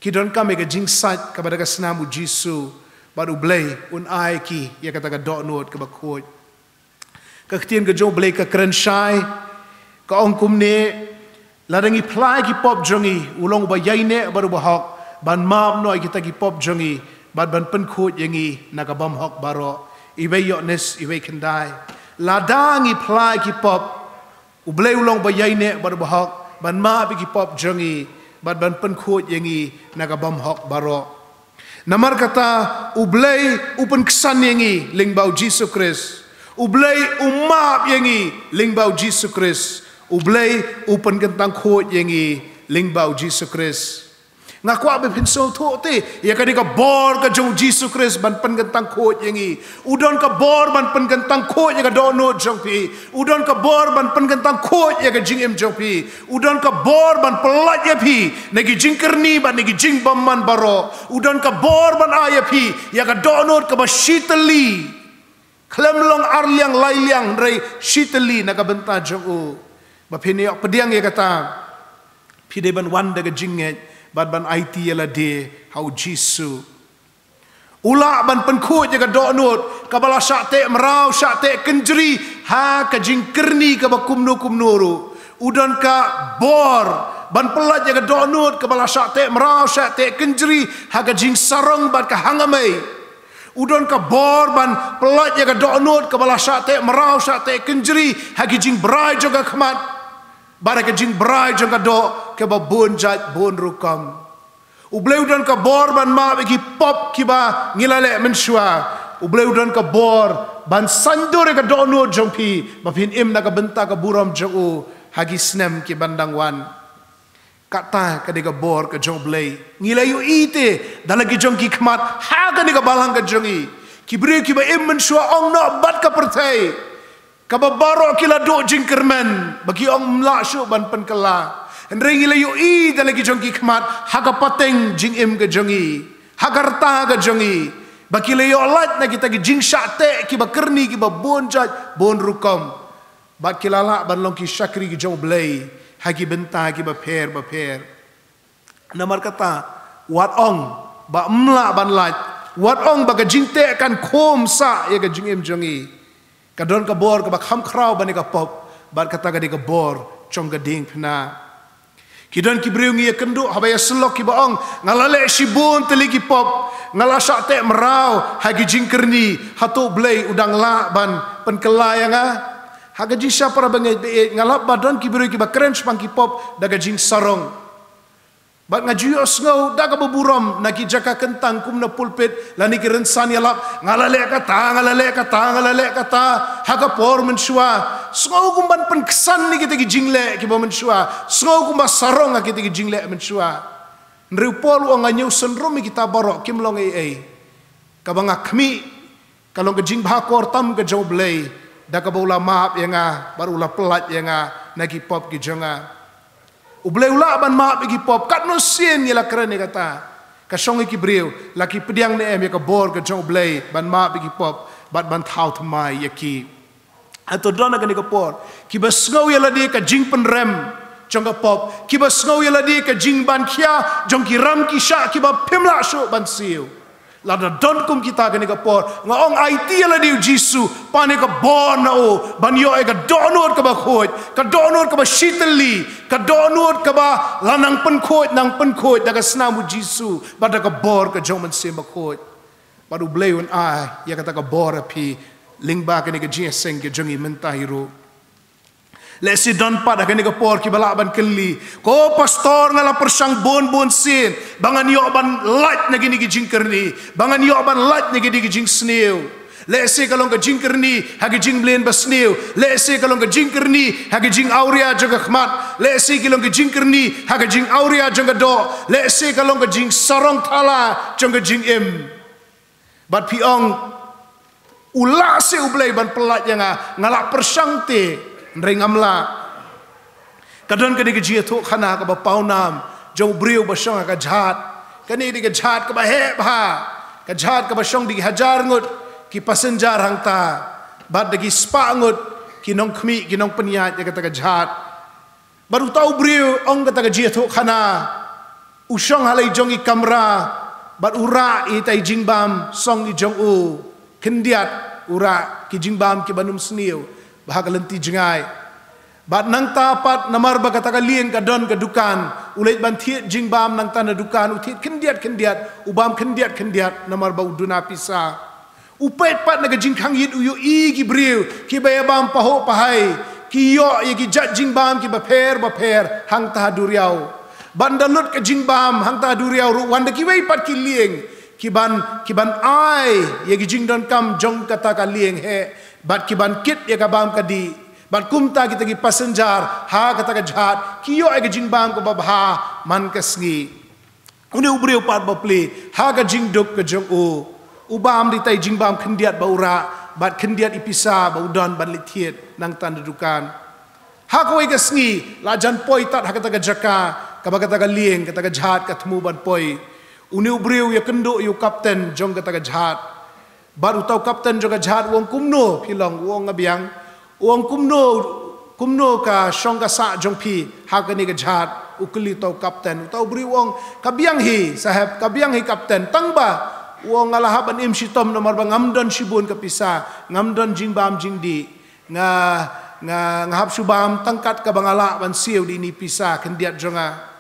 ki donkam ïa ka jingsait kaba da ka snam u Jisu, bad u Blei un ai ki ïa kata ka dohnud kaba khuid. Ka ktien ka jong u Blei ka kren shai, ka ong kumne: Lada ngi phla ïa ki pop jong ngi, u long uba ïaineh bad uba hok ban map noh ïa kita ki pop jong ngi bad ban pynkhuid ïa ngi na ka bymhok baroh. Iwei Ïoannis, iwei khyndai. Lada ngi phla ïa ki pop, u Blei u long uba ïaineh bad uba hok ban map ïa ki pop jong ngi bad ban pynkhuid ïa ngi na ka bymhok baroh. Namar kata, u Blei u pynksan ïa ngi lyngba u Jisu Khrist. U Blei u map ïa ngi lyngba u Jisu Khrist. U Blei u pynkyntang khuid ïa ngi lyngba u Jisu Khrist. Nga kwah ba phin sngewthuh te ïa ka dei ka bor ka jong u Jisu Khrist ban pynkyntang khuid ïa ngi. U don ka bor ban pynkyntang khuid ïa ka dohnud jong phi. U don ka bor ban pynkyntang khuid ïa ka jingim jong phi. U don ka bor ban pyllait ïa phi na ki jingkyrni bad na ki jingbymman baroh. U don ka bor ban ai ïa phi ïa ka dohnud kaba shitylli, khlem long ar liang lai liang, hynrei shitylli na ka bynta jong u. Ba phin ïoh pdiang ïa kata, phi dei ban wan da ka jingngeit bad ban aiti ïa lade ha u Jisu. U lah ban pynkhuid ïa ka dohnud kaba la shah teh mraw, shah teh kynjri ha ka jingkyrni kaba kumno kumno ruh. U don ka bor ban pyllait ïa ka dohnud kaba la shah teh mraw, shah teh kynjri ha ka jingsarong bad ka hangamei. U don ka bor ban pyllait ïa ka dohnud kaba la shah teh mraw, shah teh kynjri ha ki jingbrai jong ka khmat bad ha ka jingbrai jong ka doh kaba bun jait bun rukom. U Blei u don ka bor ban map ïa ki pop kiba ngi la leh mynshuwa. U Blei u don ka bor ban saiñdur ïa ka dohnud jong phi ba phin im na ka bynta ka burom jong u ha ki snem ki ban dang wan. Kata ka dei ka bor ka jong u Blei. Ngi la ïohi te da la ki jong ki khmat ha kane ka balang ka jong ngi. Ki briew kiba im mynshuwa ong noh bad ka pyrthei kaba baroh ki la duh jingkyrmen ba ki ong ym lah shuh ban pynkylla. Hynrei ngi la ïohi da la ki jong ki khmat ha ka pateng jingim ka jong ngi, ha ka rta ka jong ngi, ba ki la ïoh lait na kita ki jingshah teh kiba kyrni kiba bun jait bun rukom. Bad ki la lah ban long ki shakri ki jong u Blei ha ki bynta kiba pher ba pher. Namar kata, wat ong ba ym lah ban lait, wat ong ba ka jingteh kan khum sah ïa ka jingim jong ngi. Ka don ka bor kaba kham khraw ban ïa ka pop, bad kata ka dei ka bor jong ka diengphna. Ki don ki briew ngi ïa kynduh haba ïa syllok kiba ong, nga la leh shibun tylli ki pop, Nga la shah teh mraw ha ki jingkyrni, hato U Blei u dang lah ban pynkylla ïa nga? Ha ka jingshisha para bangeit ba ïeit, nga lap ba don ki briew kiba kren shaphang ki pop da ka jingsarong. Bad nga ju ïohsngew da kaba burom na ki jaka kyntang kum na pulpit lane ki rynsan ïalap, nga la leh kata, nga la leh kata, nga la leh kata, ha ka por mynshuwa. Sngew kum ban pynksan ïa kita ki jingleh kiba mynshuwa. Sngew kum ba sarong ha kita ki jingleh mynshuwa. Hynrei u Paul u ong, nga ñiew synrum ïa kita baroh, kim long ei ei. Kaba nga khmih ka long ka jingbha kor tam ka jong U Blei, da kaba u la map ïa nga bad u la pyllait ïa nga na ki pop ki jong nga. U Blei u lah ban map ïa ki pop, katno sien ngi la kren ïa kata. Ka shong ïa ki briew, la ki pdiang ne em ïa ka bor ka jong U Blei ban map ïa ki pop bad ban thaw thymmai ïa ki. Hato don ha kane ka por kiba sngew ïa lade ka jingpynrem jong ka pop, kiba sngew ïa lade ka jingban khia jong ki ram ki shah kiba phim lah shuh ban siew? Lada don kum kita ha kane ka por, nga ong, aiti ïa lade ïa U Jisu, pan ïa ka bor na u ban ïoh ïa ka dohnud kaba khuid, ka dohnud kaba shitylli, ka dohnud kaba la nang pynkhuid, nang pynkhuid da ka snam U Jisu bad da ka bor ka jong U Mynsiem Bakhuid. Bad U Blei un ai ïa kata ka bor ha phi lyngba kane ka jingïaseng ka jong ngi mynta hi ruh. Lehse don pat ha kane ka por kiba lah ban kylli, ko pastor, nga la pyrshang bun bun sien ba ngan ïoh ban lait na kine ki jingkyrni, ba ngan ïoh ban lait na kine ki jingsniew. Lehse ka long ka jingkyrni ha ka jingmlien basniew. Lehse ka long ka jingkyrni ha ka jingawria jong ka khmat. Lehse ka long ka jingkyrni ha ka jingawria jong ka doh. Lehse ka long ka jingsarong thala jong ka jingim. Bad phi ong, u lah seh U Blei ban pyllait ïa nga, nga la pyrshang te, hynrei ngam lah. Ka don kane ka jingïathuhkhana kaba pawnam jong u briew ba shong ha ka jhat. Kane ka dei ka jhat kaba heh bha, ka jhat kaba shong da ki hajar ngut ki passenger hangta, bad da ki spah ngut ki nongkhmih, ki nongpynïaid ïa kata ka jhat. Bad uta u briew, ong kata ka jingïathuhkhana, u shong ha la i jong i kamra bad u rah ïa ita i jingbam song i jong u. Khyndiat u rah, ki jingbam kiban ym sniew bha ha ka lynti jngai. Bad nangta pat, namar ba kata ka lieng ka don ka dukan, u leit ban thied jingbam nangta na dukan, u thied khyndiat khyndiat, u bam khyndiat khyndiat namar ba u duna pisa. U peit pat na ka jingkhang ïit, u ïohi ki briew kiba ïa bam pahuh pahai, ki ïoh ïa ki jait jingbam kiba pher bapher hangta ha duriaw. Bad ynda lut ka jingbam hangta ha duriaw ruh, wan da kiwei pat ki lieng kiban, kiban ai ïa ki jingdonkam jong kata ka lieng heh, bad kiban kit ïa ka bam ka dih. Bad kumta kita ki passenger ha kata ka jhat ki ïoh ïa ka jingbam kaba bha man ka sngi. Une u briew pat bapli, ha ka jingduk ka jong u, u bam da ita i jingbam khyndiat ba u rah bad khyndiat i pisa ba u don ban leit thied nangta na dukan. Ha kawei ka sngi la jan poi tad ha kata ka jaka kaba kata ka lieng, kata ka jhat ka thmu ban poi. Une u briew u ïakynduh ïa u kapten jong kata ka jhat. Bad uta u kapten jong ka jhat u ong, kumno phi long? U ong, nga biang. U ong, kumno, kumno ka shong ka sah jong phi ha kane ka jhat? U kylli uta u kapten. Uta u briew u ong, ka biang hi saheb, ka biang hi kapten, tang ba, u ong, nga la hap ban im shitom namar ba ngam don shibun ka pisa, ngam don jingbam jingdih. Nga, nga, nga hap shu bam tang kat kaba nga lah ban siew da ine i pisa khyndiat jong nga.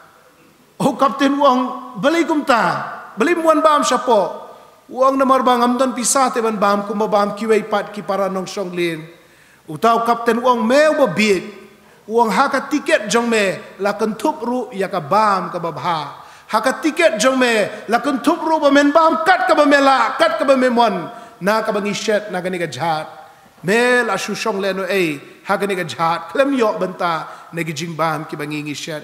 O kapten, u ong, balei kumta? Balei ym wan bam shapoh? U ong, namar ba ngam don pisa te ban bam kumba bam kiwei pat ki para nongshong lieng. Uta u kapten u ong, me uba bieit. U ong, ha ka tiket jong me la kynthup ruh ïa ka bam kaba bha. Ha ka tiket jong me la kynthup ruh ba men bam kat kaba me lah, kat kaba me mon, na kaba ngi shet na kane ka jhat. Me la shu shong lehnohei ha kane ka jhat, khlem ïoh bynta na ki jingbam kiba ngi ngi shet.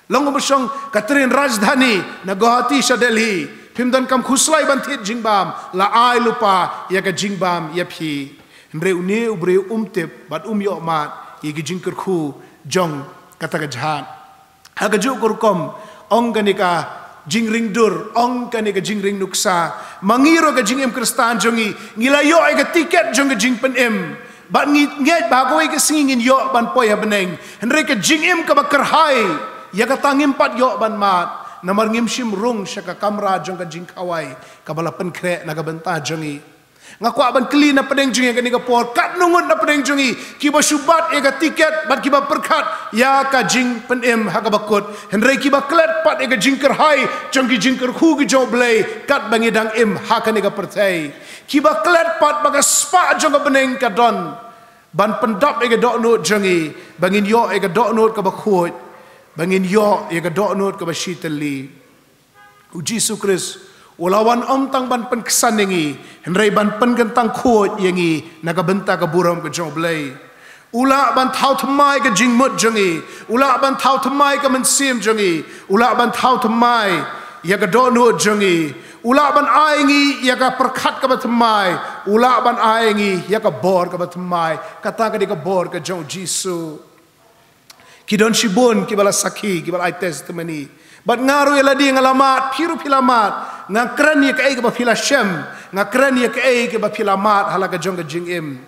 Long kumba shong ka train Rajdhani na Guwahati sha Delhi, phim donkam khuslai ban thied jingbam, la ai lypa ïa ka jingbam ïa phi. Hynrei une u briew um tip bad um ïoh mad ïa ki jingkyrkhu jong kata ka jhat. Ha kajuh ka rukom, ong kane ka jingring dur, ong kane ka jingring nuksa, ma ngi ruh ka jingim Khristan jong ngi, ngi la ïoh ïa ka tiket jong ka jingpynim. Bad ngi ngeit ba ha kawei ka sngi ngin ïoh ban poi ha bneng. Hynrei ka jingim kaba kyrhai, ïa kata ngim pat ïoh ban mad, namar ngim shym rung sha ka kamra jong ka jingkhawai kaba la pynkhreh na ka bynta jong ngi. Nga kwah ban kylli na pdeng jong ngi ha kane ka por, katno ngut na pdeng jong ngi kiba shu bat ïa ka tiket bad kiba pyrkhat ïa ka jingpynim ha kaba kut, hynrei kiba klet pat ïa ka jingkyrhai jong ki jingkyrkhu ki jong U Blei katba ngi dang im ha kane ka pyrthei. Kiba klet pat ba ka spah jong ka bneng ka don ban pyndap ïa ka dohnud jong ngi, ba ngin ïoh ïa ka dohnud kaba khuid, ba ngin ïoh ïa ka dohnud kaba shitylli. U Jisu Khrist u la wan ym tang ban pynksan ïa ngi, hynrei ban pynkyntang khuid ïa ngi na ka bynta ka burom ka jong U Blei. U lah ban thaw thymmai ka jingmut jong ngi, u lah ban thaw thymmai ka mynsiem jong ngi, u lah ban thaw thymmai ïa ka dohnud jong ngi, u lah ban ai ngi ïa ka pyrkhat kaba thymmai, u lah ban ai ngi ïa ka bor kaba thymmai. Kata ka dei ka bor ka jong U Jisu. Ki don shibun kiba la sakhi, kiba la ai testimony. Bad nga ruh ïa lade nga la mad, phi ruh phi la mad. Nga kren ïa kaei kaba phi la shem, nga kren ïa kaei kaba phi la mad ha la ka jong ka jingim.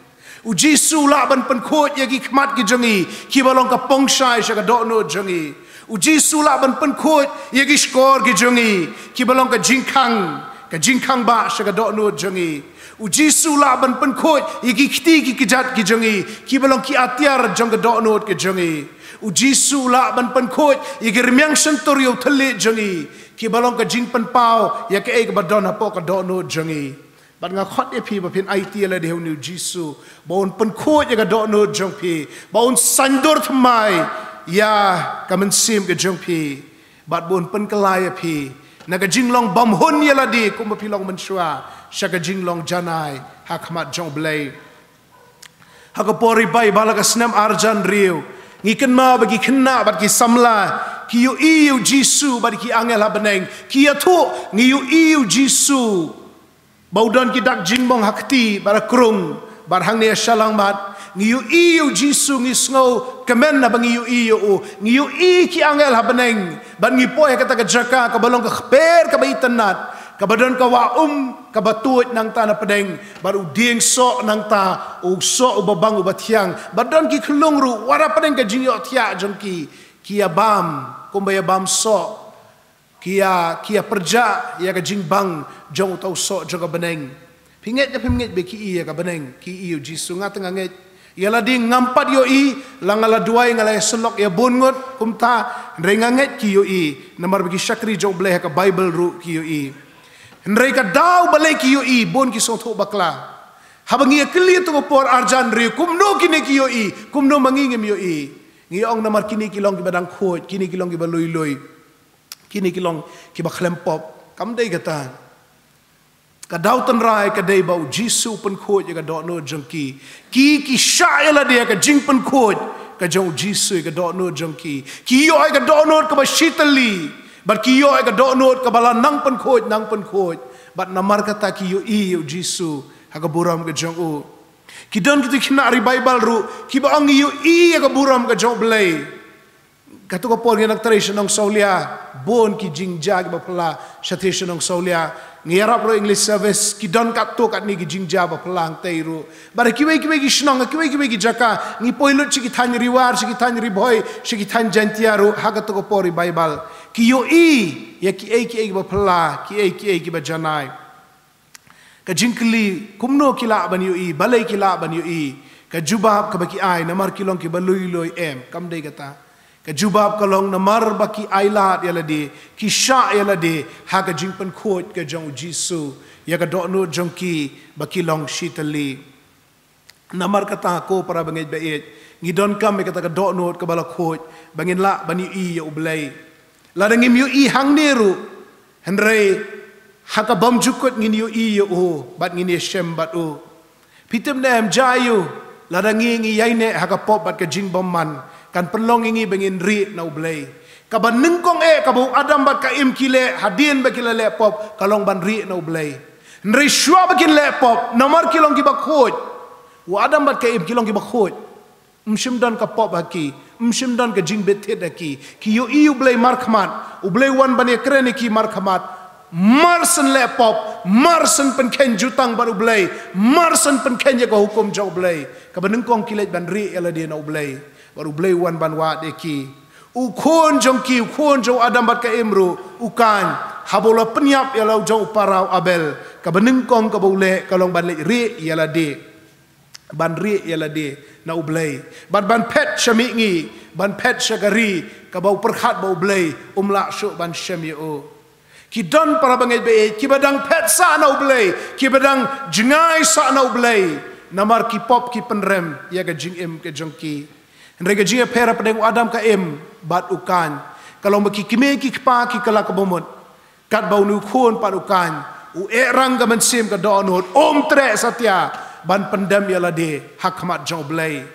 U Jisu u lah ban pynkhuid ïa ki khmat ki jong ngi kiba long ka pongshai sha ka dohnud jong ngi. U Jisu u lah ban pynkhuid ïa ki shkor ki jong ngi kiba long ka jingkhang, ka jingkhang bah sha ka dohnud jong ngi. U Jisu u lah ban pynkhuid ïa ki kti ki kjat ki jong ngi kiba long ki atiar jong ka dohnud ka jong ngi. U Jisu u lah ban pynkhuid ïa ki rmiang shyntur ïa u thylliej jong ngi kiba long ka jingpynpaw ïa kaei kaba don hapoh ka dohnud jong ngi. Bad nga khot ïa phi ba phin aiti ïa lade ha une U Jisu, ba un pynkhuid ïa ka dohnud jong phi, ba un saiñdur thymmai ïa ka mynsiem ka jong phi, bad ba un pynkylla ïa phi na ka jinglong bymhun ïa lade kumba phi long mynshuwa, sha ka jinglong janai ha khmat jong U Blei. Ha ka por ri Baibl ha ka snem arhajar hynriew, ngi kynmaw ba ki khynnah bad ki samla ki ïohi ïa U Jisu bad ki angel ha bneng. Ki ïathuh, ngi ïohi ïa U Jisu ba u don ki dak jingmong ha kti bad ha krung bad hangne ha shyllangmat. Ngi ïohi ïa U Jisu, ngi sngewkmen haba ngi ïohi ïa u. Ngi ïohi ki angel ha bneng bad ngi poi ha kata ka jaka kaba long ka kper kaba itynnad, kaba don ka wah um kaba tuid nangta na pdeng, bad u dieng soh nangta, u soh uba bang uba thiang, bad don ki khyllung ruh wat ha pdeng ka jingïohthiah jong ki. Ki ïa bam kumba ïa bam soh, ki ïa, ki ïa pyrjah ïa ka jingbang jong uta u soh jong ka bneng. Phi ngeit ne phim ngeit ba ki ïohi ïa ka bneng, ki ïohi ïa U Jisu? Nga te nga ngeit. Ïa lade ngam pat ïohi, la nga la duwai nga la ïasyllok ïa bun ngut kumta, hynrei nga ngeit ki ïohi namar ba ki shakri jong U Blei ha ka Baibl ruh ki ïohi. Hynrei ka daw balei ki ïohi, bun ki sngewthuh bakla. Haba ngi ïa kylli ha tu ka por arhajar hynriew, kumno kine ki ïohi, kumno ma ngi ngim ïohi? Ngi ong namar kine ki long kiba dang khuid, kine ki long kiba lui lui, kine ki long kiba khlem pop. Kam dei kata. Ka daw tynrai ka dei ba U Jisu u pynkhuid ïa ka dohnud jong ki. Ki, ki shah ïa lade ha ka jingpynkhuid ka jong U Jisu ïa ka dohnud jong ki. Ki ïoh ïa ka dohnud kaba shitylli, bad ki ïoh ïa ka dohnud kaba la nang pynkhuid, nang pynkhuid. Bad namar kata ki ïohi ïa U Jisu ha ka burom ka jong u. Ki don kito ki khynnah revival ruh kiba ong ngi ïohi ïa ka burom ka jong U Blei. Kato ka por ngi nang trei sha Nongsawlia, bun ki jingjia kiba phylla shatei sha Nongsawlia. Ngi ïarap ruh English service, ki don katto katne ki jingjia ba phylla hangtei ruh. Bad ha kiwei kiwei ki shnong, ha kiwei kiwei ki jaka, ngi poi lut sha ki thaiñ Ri War, sha ki thaiñ Ri Bhoi, sha ki thaiñ Jaintia ruh ha kato ka por revival. Ki ïohi ïa kiei kiei kiba phylla, kiei kiei kiba janai. Ka jingkylli, kumno ki lah ban ïohi, balei ki lah ban ïohi? Ka jubab kaba ki ai, namar ki long kiba lui lui, em, kam dei kata. Ka jubab ka long namar ba ki ailad ïa lade, ki shah ïa lade ha ka jingpynkhuid ka jong U Jisu ïa ka dohnud jong ki ba ki long shitylli. Namar kata ko para bangeit ba ïeit, ngi donkam ïa kata ka dohnud kaba la khuid ba ngin lah ban ïohi ïa U Blei. Lada ngim ïohi hangne ruh, hynrei ha ka bymjukut ngin ïohi ïa u bad ngin ïashem bad u. Phi tip ne em, jia ïa u, lada ngi, ngi ïaineh ha ka pop bad ka jingbymman, kan pynlong ïa ngi ba ngin rieh na U Blei. Kaba nyngkong eh kaba u Adam bad ka Im ki leh hadien ba ki la leh pop ka long ban rieh na U Blei. Hynrei shuwa ba kin leh pop, namar ki long kiba khuid, u Adam bad ka Im ki long kiba khuid. Ym shym don ka pop ha ki, ym shym don ka jingbit thied ha ki. Ki ïohi U Blei markhmat, U Blei u wan ban ïakren ïa ki markhmat. Mar shen leh pop, mar shen pynkheiñ jutang bad U Blei, mar shen pynkheiñ ïa ka hukum jong U Blei. Kaba nyngkong ki leit ban rieh ïa lade na U Blei, bad U Blei u wan ban wad ïa ki. U khun jong ki, u khun jong u Adam bad ka Im ruh, u Kain, haba u la pynïap ïa la u jong u para u Abel, Kaba nyngkong kaba u leh ka long ban leit rieh ïa lade, ban rieh ïa lade na U Blei, bad ban phet sha mihngi, ban phet sha ka ri kaba u pyrkhat ba U Blei um lah shuh ban shem ïa u. Ki don para bangeit ba ïeit kiba dang phet sah na U Blei, kiba dang jngai sah na U Blei, namar ki pop ki pynrem ïa ka jingim ka jong ki. Hynrei ka jingïapher hapdeng u Adam ka Im bad u Kain ka long ba ki kmie ki kpa ki kylla ka bamut. Katba une u khun pat u Kain u eh rang ka mynsiem ka dohnud, um treh satia ban pyndem ïa lade ha khmat jong U Blei.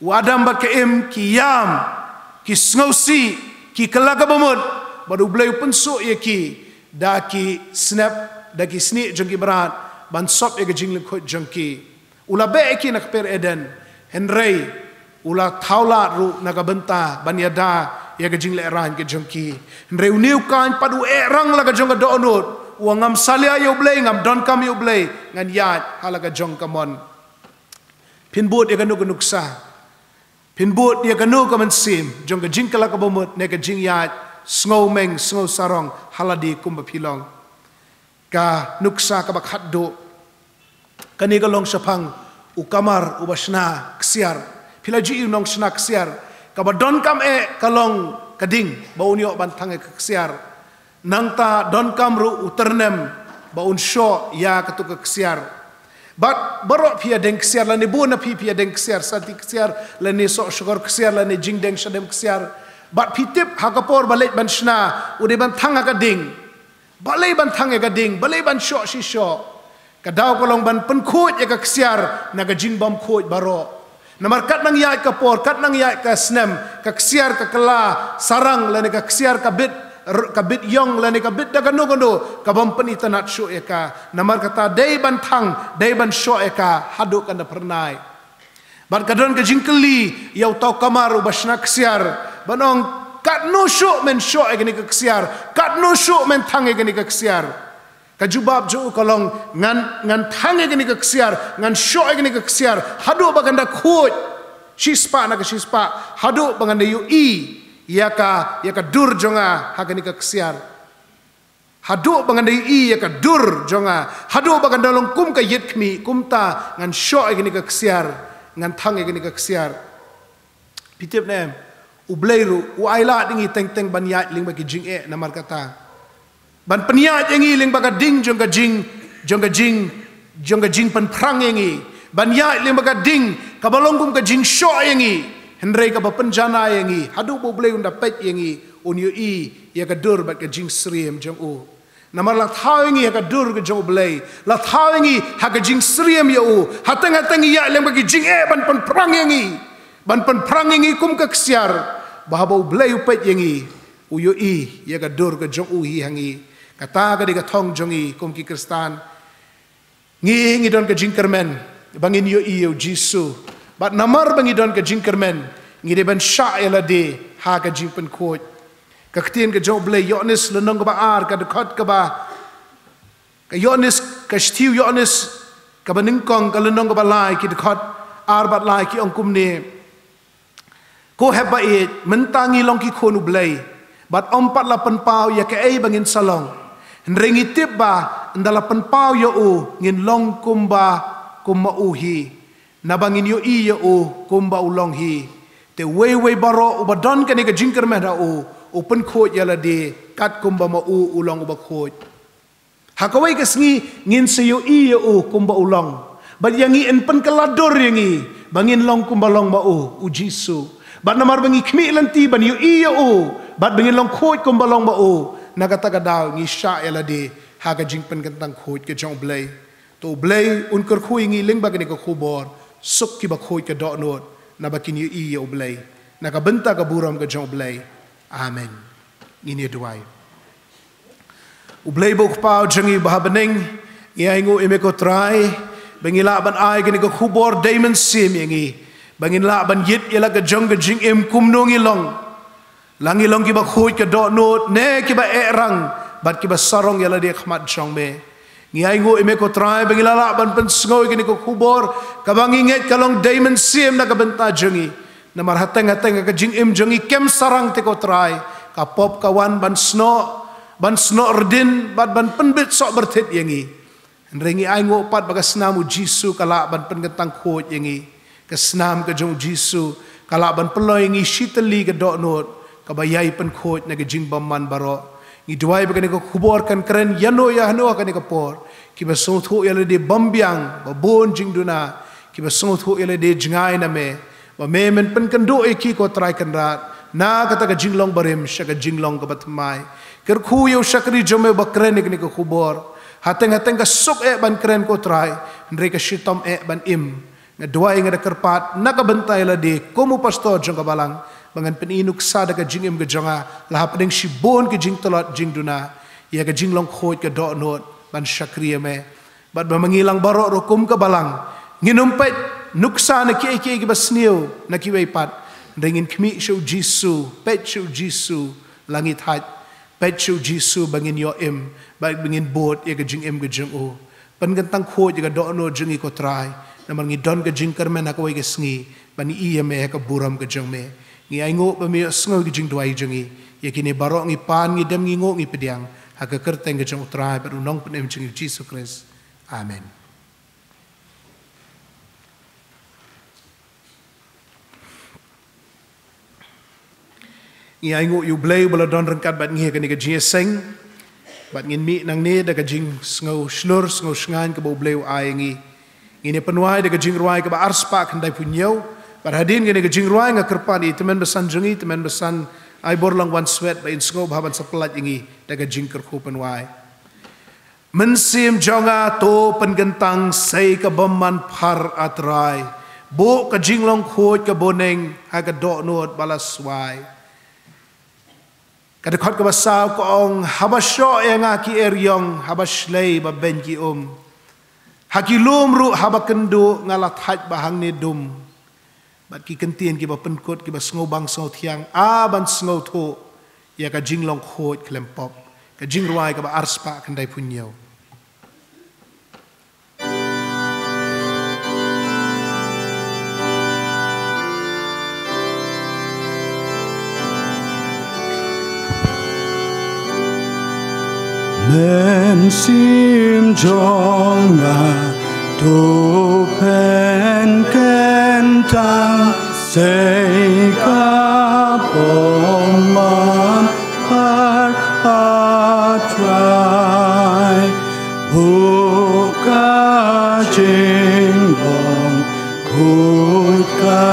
U Adam bad ka Im ki ïam, ki sngewsih, ki kylla ka bamut, bad U Blei u pynsuh ïa ki da ki snep, da ki snieh jong ki mrad, ban sop ïa ka jinglyngkhuid jong ki. U la beh ïa ki na kper Eden, hynrei u la thaw lad ruh na ka bynta ban ïada ïa ka jinglehrain ka jong ki. Hynrei une u Kain pat u eh rang la ka jong ka dohnud, u ong, ngam salia ïa U Blei, ngam donkam ïa U Blei, ngan ïaid ha la ka jong ka mon. Phin bud ïa kano ka nuksa, phin bud ïa kano ka mynsiem jong ka jingkylla ka bamut ne ka jingïaid sngewmeng sngewsarong ha lade kumba phi long? Ka nuksa kaba khatduh, kane ka long shaphang u kamar uba shna ksiar. Phi la ju ïohi u nongshna ksiar, kaba donkam eh ka long ka ding ba un ïoh ban thang ïa ka ksiar. Nangta donkam ruh u tyrnem ba un shoh ïa katu ka ksiar. Bad baroh phi ïadeng ksiar, lane bun na phi phi ïadeng ksiar, sati ksiar, lane soh shkor ksiar, lane jingdeng shadem ksiar. Bad phi tip ha ka por ba leit ban shna, u dei ban thang ha ka ding. Balei ban thang ïa ka ding, balei ban shoh shi shoh? Ka daw ka long ban pynkhuid ïa ka ksiar na ka jingbymkhuid baroh. Namar kat nang ïaid ka por, kat nang ïaid ka snem, ka ksiar ka kylla sarang, lane ka ksiar ka bit, r-, ka bit ïong, lane ka bit da kano kano, ka bym pynitynnad shuh ïa ka. Namar kata dei ban thang, dei ban shoh ïa ka haduh kan da phyrnai. Bad ka don ka jingkylli ïa uta u kamar uba shna ksiar, ban ong, katno shuh men shoh ïa kane ka ksiar, katno shuh men thang ïa kane ka ksiar? Ka jubab jong u ka long, ngan, ngan thang ïa kane ka ksiar, ngan shoh ïa kane ka ksiar haduh ba kan da khuid shispah na ka shispah, haduh ba ngan da ïohi ïa ka, ïa ka dur jong nga ha kane ka ksiar. Haduh ba ngan da ïohi ïa ka dur jong nga, haduh ba kan da long kum ka ïit khmih, kumta ngan shoh ïa kane ka ksiar, ngan thang ïa kane ka ksiar. Phi tip ne em, U Blei ruh u ai lad ïa ngi teng teng ban ïaid lyngba ki jingeh namar kata. Ban pynïaid ïa ngi lyngba ka ding jong ka jing, jong ka jing, jong ka jingpynphrang ïa ngi. Ban ïaid lyngba ka ding kaba long kum ka jingshoh ïa ngi, hynrei kaba pynjanai ïa ngi, haduh ba U Blei un da peit ïa ngi, un ïohi ïa ka dur bad ka jingsyriem jong u. Namar la thaw ïa ngi ha ka dur ka jong U Blei, la thaw ïa ngi ha ka jingsyriem ïa u. Hateng hateng ngi ïaid lyngba ki jingeh ban pynphrang ïa ngi, ban pynphrang ïa ngi kum ka ksiar, ba haba U Blei u peit ïa ngi, u ïohi ïa ka dur ka jong u hi ha ngi. Kata ka dei ka thong jong ngi kum ki Khristan. Ngi, ngi don ka jingkyrmen ba ngin ïohi ïa U Jisu. Bad namar ba ngi don ka jingkyrmen, ngi dei ban shah ïa lade ha ka jingpynkhuid. Ka ktien ka jong U Blei, Ïoannis lynnong kaba ar, ka dkhot kaba, ka Ïoannis, ka shithi u Ïoannis kaba nyngkong, ka lynnong kaba lai, ki dkhot ar bad lai, ki ong kumne: Ko hep ba ïeit, mynta ngi long ki khun U Blei, bad ym pat la pynpaw ïa kaei ba ngin sa long. Hynrei ngi tip ba ynda la pynpaw ïa u, ngin long kumba, kum ma u hi, naba ngin ïohi ïa u kumba u long hi. Te uwei uwei baroh uba don kane ka jingkyrmen ha u, u pynkhuid ïa lade katkumba ma u u long uba khuid. Ha kawei ka sngi ngin sa ïohi ïa u kumba u long. Bad ïa ngi yn pynkylla dur ïa ngi ba ngin long kumba long ma u, U Jisu. Bad namar ba ngi khmih lynti ban ïohi ïa u, bad ba ngin long khuid kumba long ma u, na kata ka daw ngi shah ïa lade ha ka jingpynkyntang khuid ka jong U Blei. To U Blei un kyrkhu ïa ngi lyngba kane ka khubor, suk kiba khuid ka dohnud, naba kin ïohi ïa U Blei. Na ka bynta ka burom ka jong U Blei. Amen. Ngin ïa duwai. U Blei ba u Kpa u jong ngi ba ha bneng, ngi ainguh ïa me ko Trai ba ngi lah ban ai kane ka khubor dei mynsiem ïa ngi, ba ngin lah ban ïit ïa la ka jong ka jingim kumno ngi long. La ngi long kiba khuid ka dohnud ne kiba eh rang bad kiba sarong ïa lade ha khmat jong me. Ngi ainguh ïa me ko Trai ba ngi la lah ban pynsngew ïa kane ka khubor kaba ngi ngeit ka long dei mynsiem na ka bynta jong ngi. Namar hateng hateng ka jingim jong ngi kem sarang te ko Trai, ka pop ka wan ban snoh, ban snoh rdin bad ban pynbit soh byrthit ïa ngi. Hynrei ngi ainguh pat ba ka snam u Jisu ka lah ban pynkyntang khuid ïa ngi. Ka snam ka jong u Jisu ka lah ban pynlong ïa ngi shi tylli ka dohnud kaba ïai pynkhuid na ka jingbymman baroh. Ngi duwai ba kane ka khubor kan kren ïano ïano ha kane ka por. Kiba sngewthuh ïa lade bymbiang, ba bun jingduna, kiba sngewthuh ïa lade jngai na me, ba me men pynkynduh ïa ki ko Trai Kynrad, na kata ka jinglong barim sha ka jinglong kaba thymmai. Kyrkhu ïa u shakri jong me ba kren ïa kane ka khubor. Hateng hateng ka suk eh ban kren ko Trai, hynrei ka shitom eh ban im. Nga duwai, nga da kyrpad na ka bynta ïa lade kum u pastor jong ka balang, ba ngan pyni nuksa da ka jingim ka jong nga, la hapdeng shibun ki jingtlot jingduna, ïa ka jinglong khuid ka dohnud ban shakri ïa me. Bad ba ma ngi lang baroh ruh kum ka balang ngin ym peit nuksa na kiei kiei kiba sniew na kiwei pat, hynrei ngin khmih sha u Jisu, peit sha u Jisu, la ngi thait, peit sha u Jisu ba ngin ïoh im, ba ngin bud ïa ka jingim ka jong u. Pynkyntang khuid ïa ka dohnud jong ngi ko Trai, namar ngi don ka jingkyrmen ha kawei ka sngi ban ïohi ïa me ha ka burom ka jong me. Ngi ainguh ba me ïohsngew ïa ka jingduwai jong ngi. Ïa kine baroh ngi pan, ngi dem, ngi nguh, ngi pdiang ha ka kyrteng ka jong u Trai bad u Nongpynim jong ngi Jisu Khrist. Amen. Ngi ainguh ïa u Blei uba la don ryngkat bad ngi ha kane ka jingïaseng. Bad ngin mih nangne da ka jingsngew shlur, sngew shngaiñ kaba u Blei u ai ïa ngi. Ngin ïa pynwai da ka jingrwai kaba arspah khyndaiphew hynñiew. Bad hadien kane ka jingrwai nga kyrpad ïa i tymmen basan jong ngi, i tymmen basan Aibor Langwan Swet, ba in sngewbha ban sa pyllait ïa ngi da ka jingkyrkhu pynwai. Mynsiem jong nga, to pynkyntang sei ka bymman phar, A Trai. Buh ka jinglong khuid ka bneng ha ka dohnud ba la swai. Ka dkhot kaba saw ka ong, haba shoh ïa nga ki eriong, haba shlei ba beiñ ki um, ha ki lum ruh haba kynduh, nga la thait ba hangne dum. Bad ki ktien kiba pynkut kiba sngewbang sngewthiang, a ban sngewthuh ïa ka jinglong khuid khlem pop. Ka jingrwai kaba arspah khyndaiphew hynñiew. Mynsiem jong nga, to pynkyntang sei ka bymman phar, A Trai. Buh ka jinglong khuid ka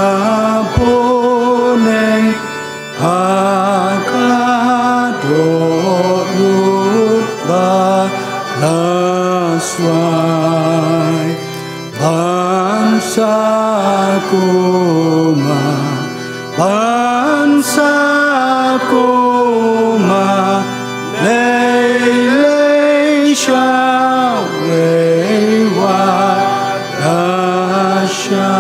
bneng ha ka dohnud ba la swai. Ban sa kuma, ban sa kuma, lei lei sha wei wat da sha.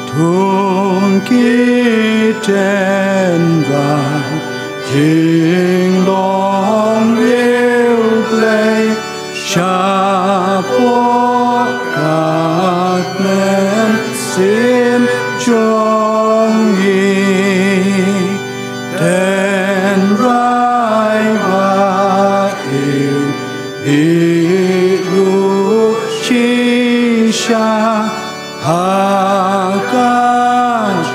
Thung ki tynrai jinglong ïa u Blei, shapoh ka mynsiem jong ngi. Tynrai ba ïeit, bit ruh shisha ha ka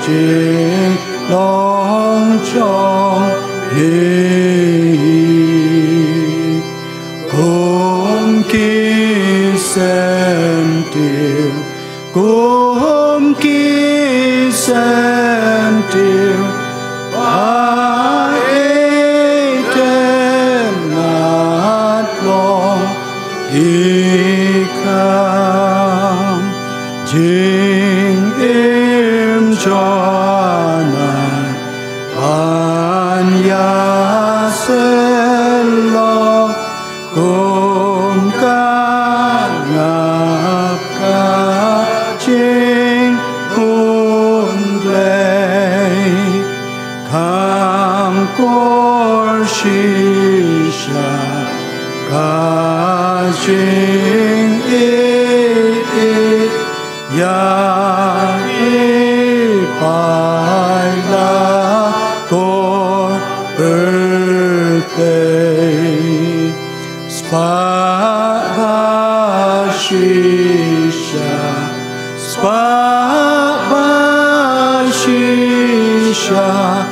jinglong jong ngi. Kum ki syntiew, kum ki syntiew ba itynnad long ki kam. Jingim jong nga ban ïasyllok kum ka ngap ka jinghun Blei. Kham kor shisha ka jingïeit ïa i paidbah ko pyrthei. Spah Sha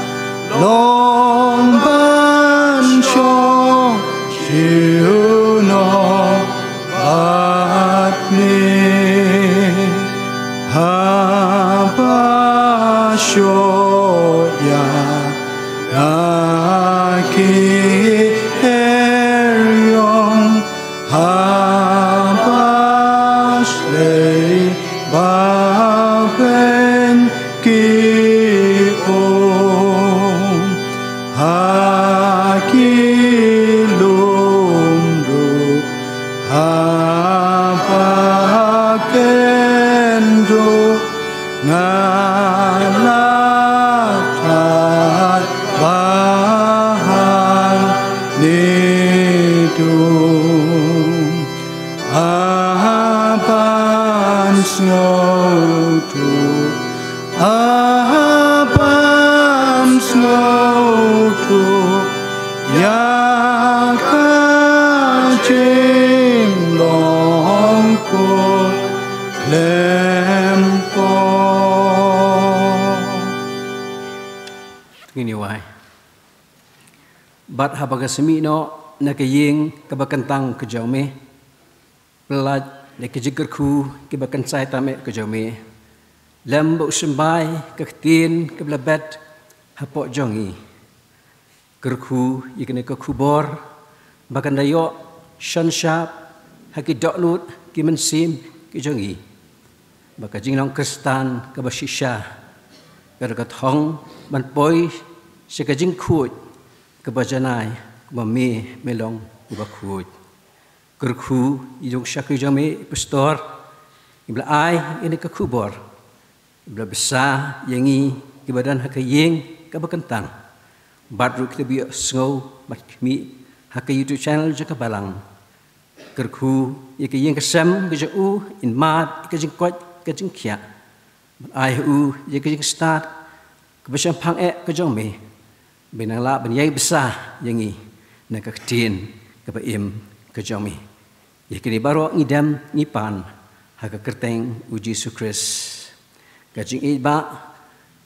long ban shong siew noh bad me. Haba shoh ïa nga ki eriong, haba shlei ba beiñ ki um, ha ki lum ruh, haba ken ruh, nga la thait ba hangne tu. A ban sngewthuh, a ban sngewthuh ïa ka jinglong khuid khlem pop. Ngin ïa wai. Bad haba ka sa mih noh na ka ïing kaba kyntang ka jong me, pyllait na ki jingkyrkhu kiba kynsai tam eh ka jong me, lem bad symbai ka ktien kaba la bet hapoh jong ngi. Kyrkhu ïa kane ka khubor ba kan da ïoh shan shap ha ki dohnud ki mynsiem ki jong ngi, ba ka jinglong Khristan kaba shisha ka da ka thong ban poi sha ka jingkhuid kaba janai, ba me, me long uba khuid. Kyrkhu ïa i jong shakri jong me, i pastor, iba la ai ïa kane ka khubor, iba la bsa ïa ngi kiba don ha ka ïing kaba kyntang, bad ruh kita ba ïohsngew bad khmih ha ka YouTube channel jong ka Balang. Kyrkhu ïa ka ïing ka sem ka jong u, in mad ïa ka jingkoit ka jingkhiah, bad ai ha u ïa ka jingstad kaba shemphang eh ka jong me, ba in nang lah ban ïai bsa ïa ngi na ka ktien kaba im ka jong me. Ïa kine baroh ngi dem ngi pan ha ka kyrteng u Jisu Khrist. Ka jingïeit ba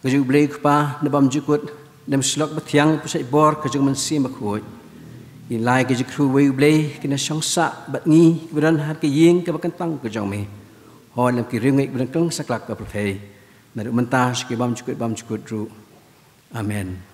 ka jong u Blei u Kpa, na bymjukut, na u Mynsiem Bakhuid, na u pynshait bor ka jong u Mynsiem Bakhuid, ïa la ka jingkyrkhu uwei u Blei kin ïa shong sah bad ngi kiba don ha ka ïing kaba kyntang ka jong me, hooid lem ki riewngeit kiba don kylleng satlak ka pyrthei, naduh mynta sha ki bymjukut bymjukut ruh. Amen.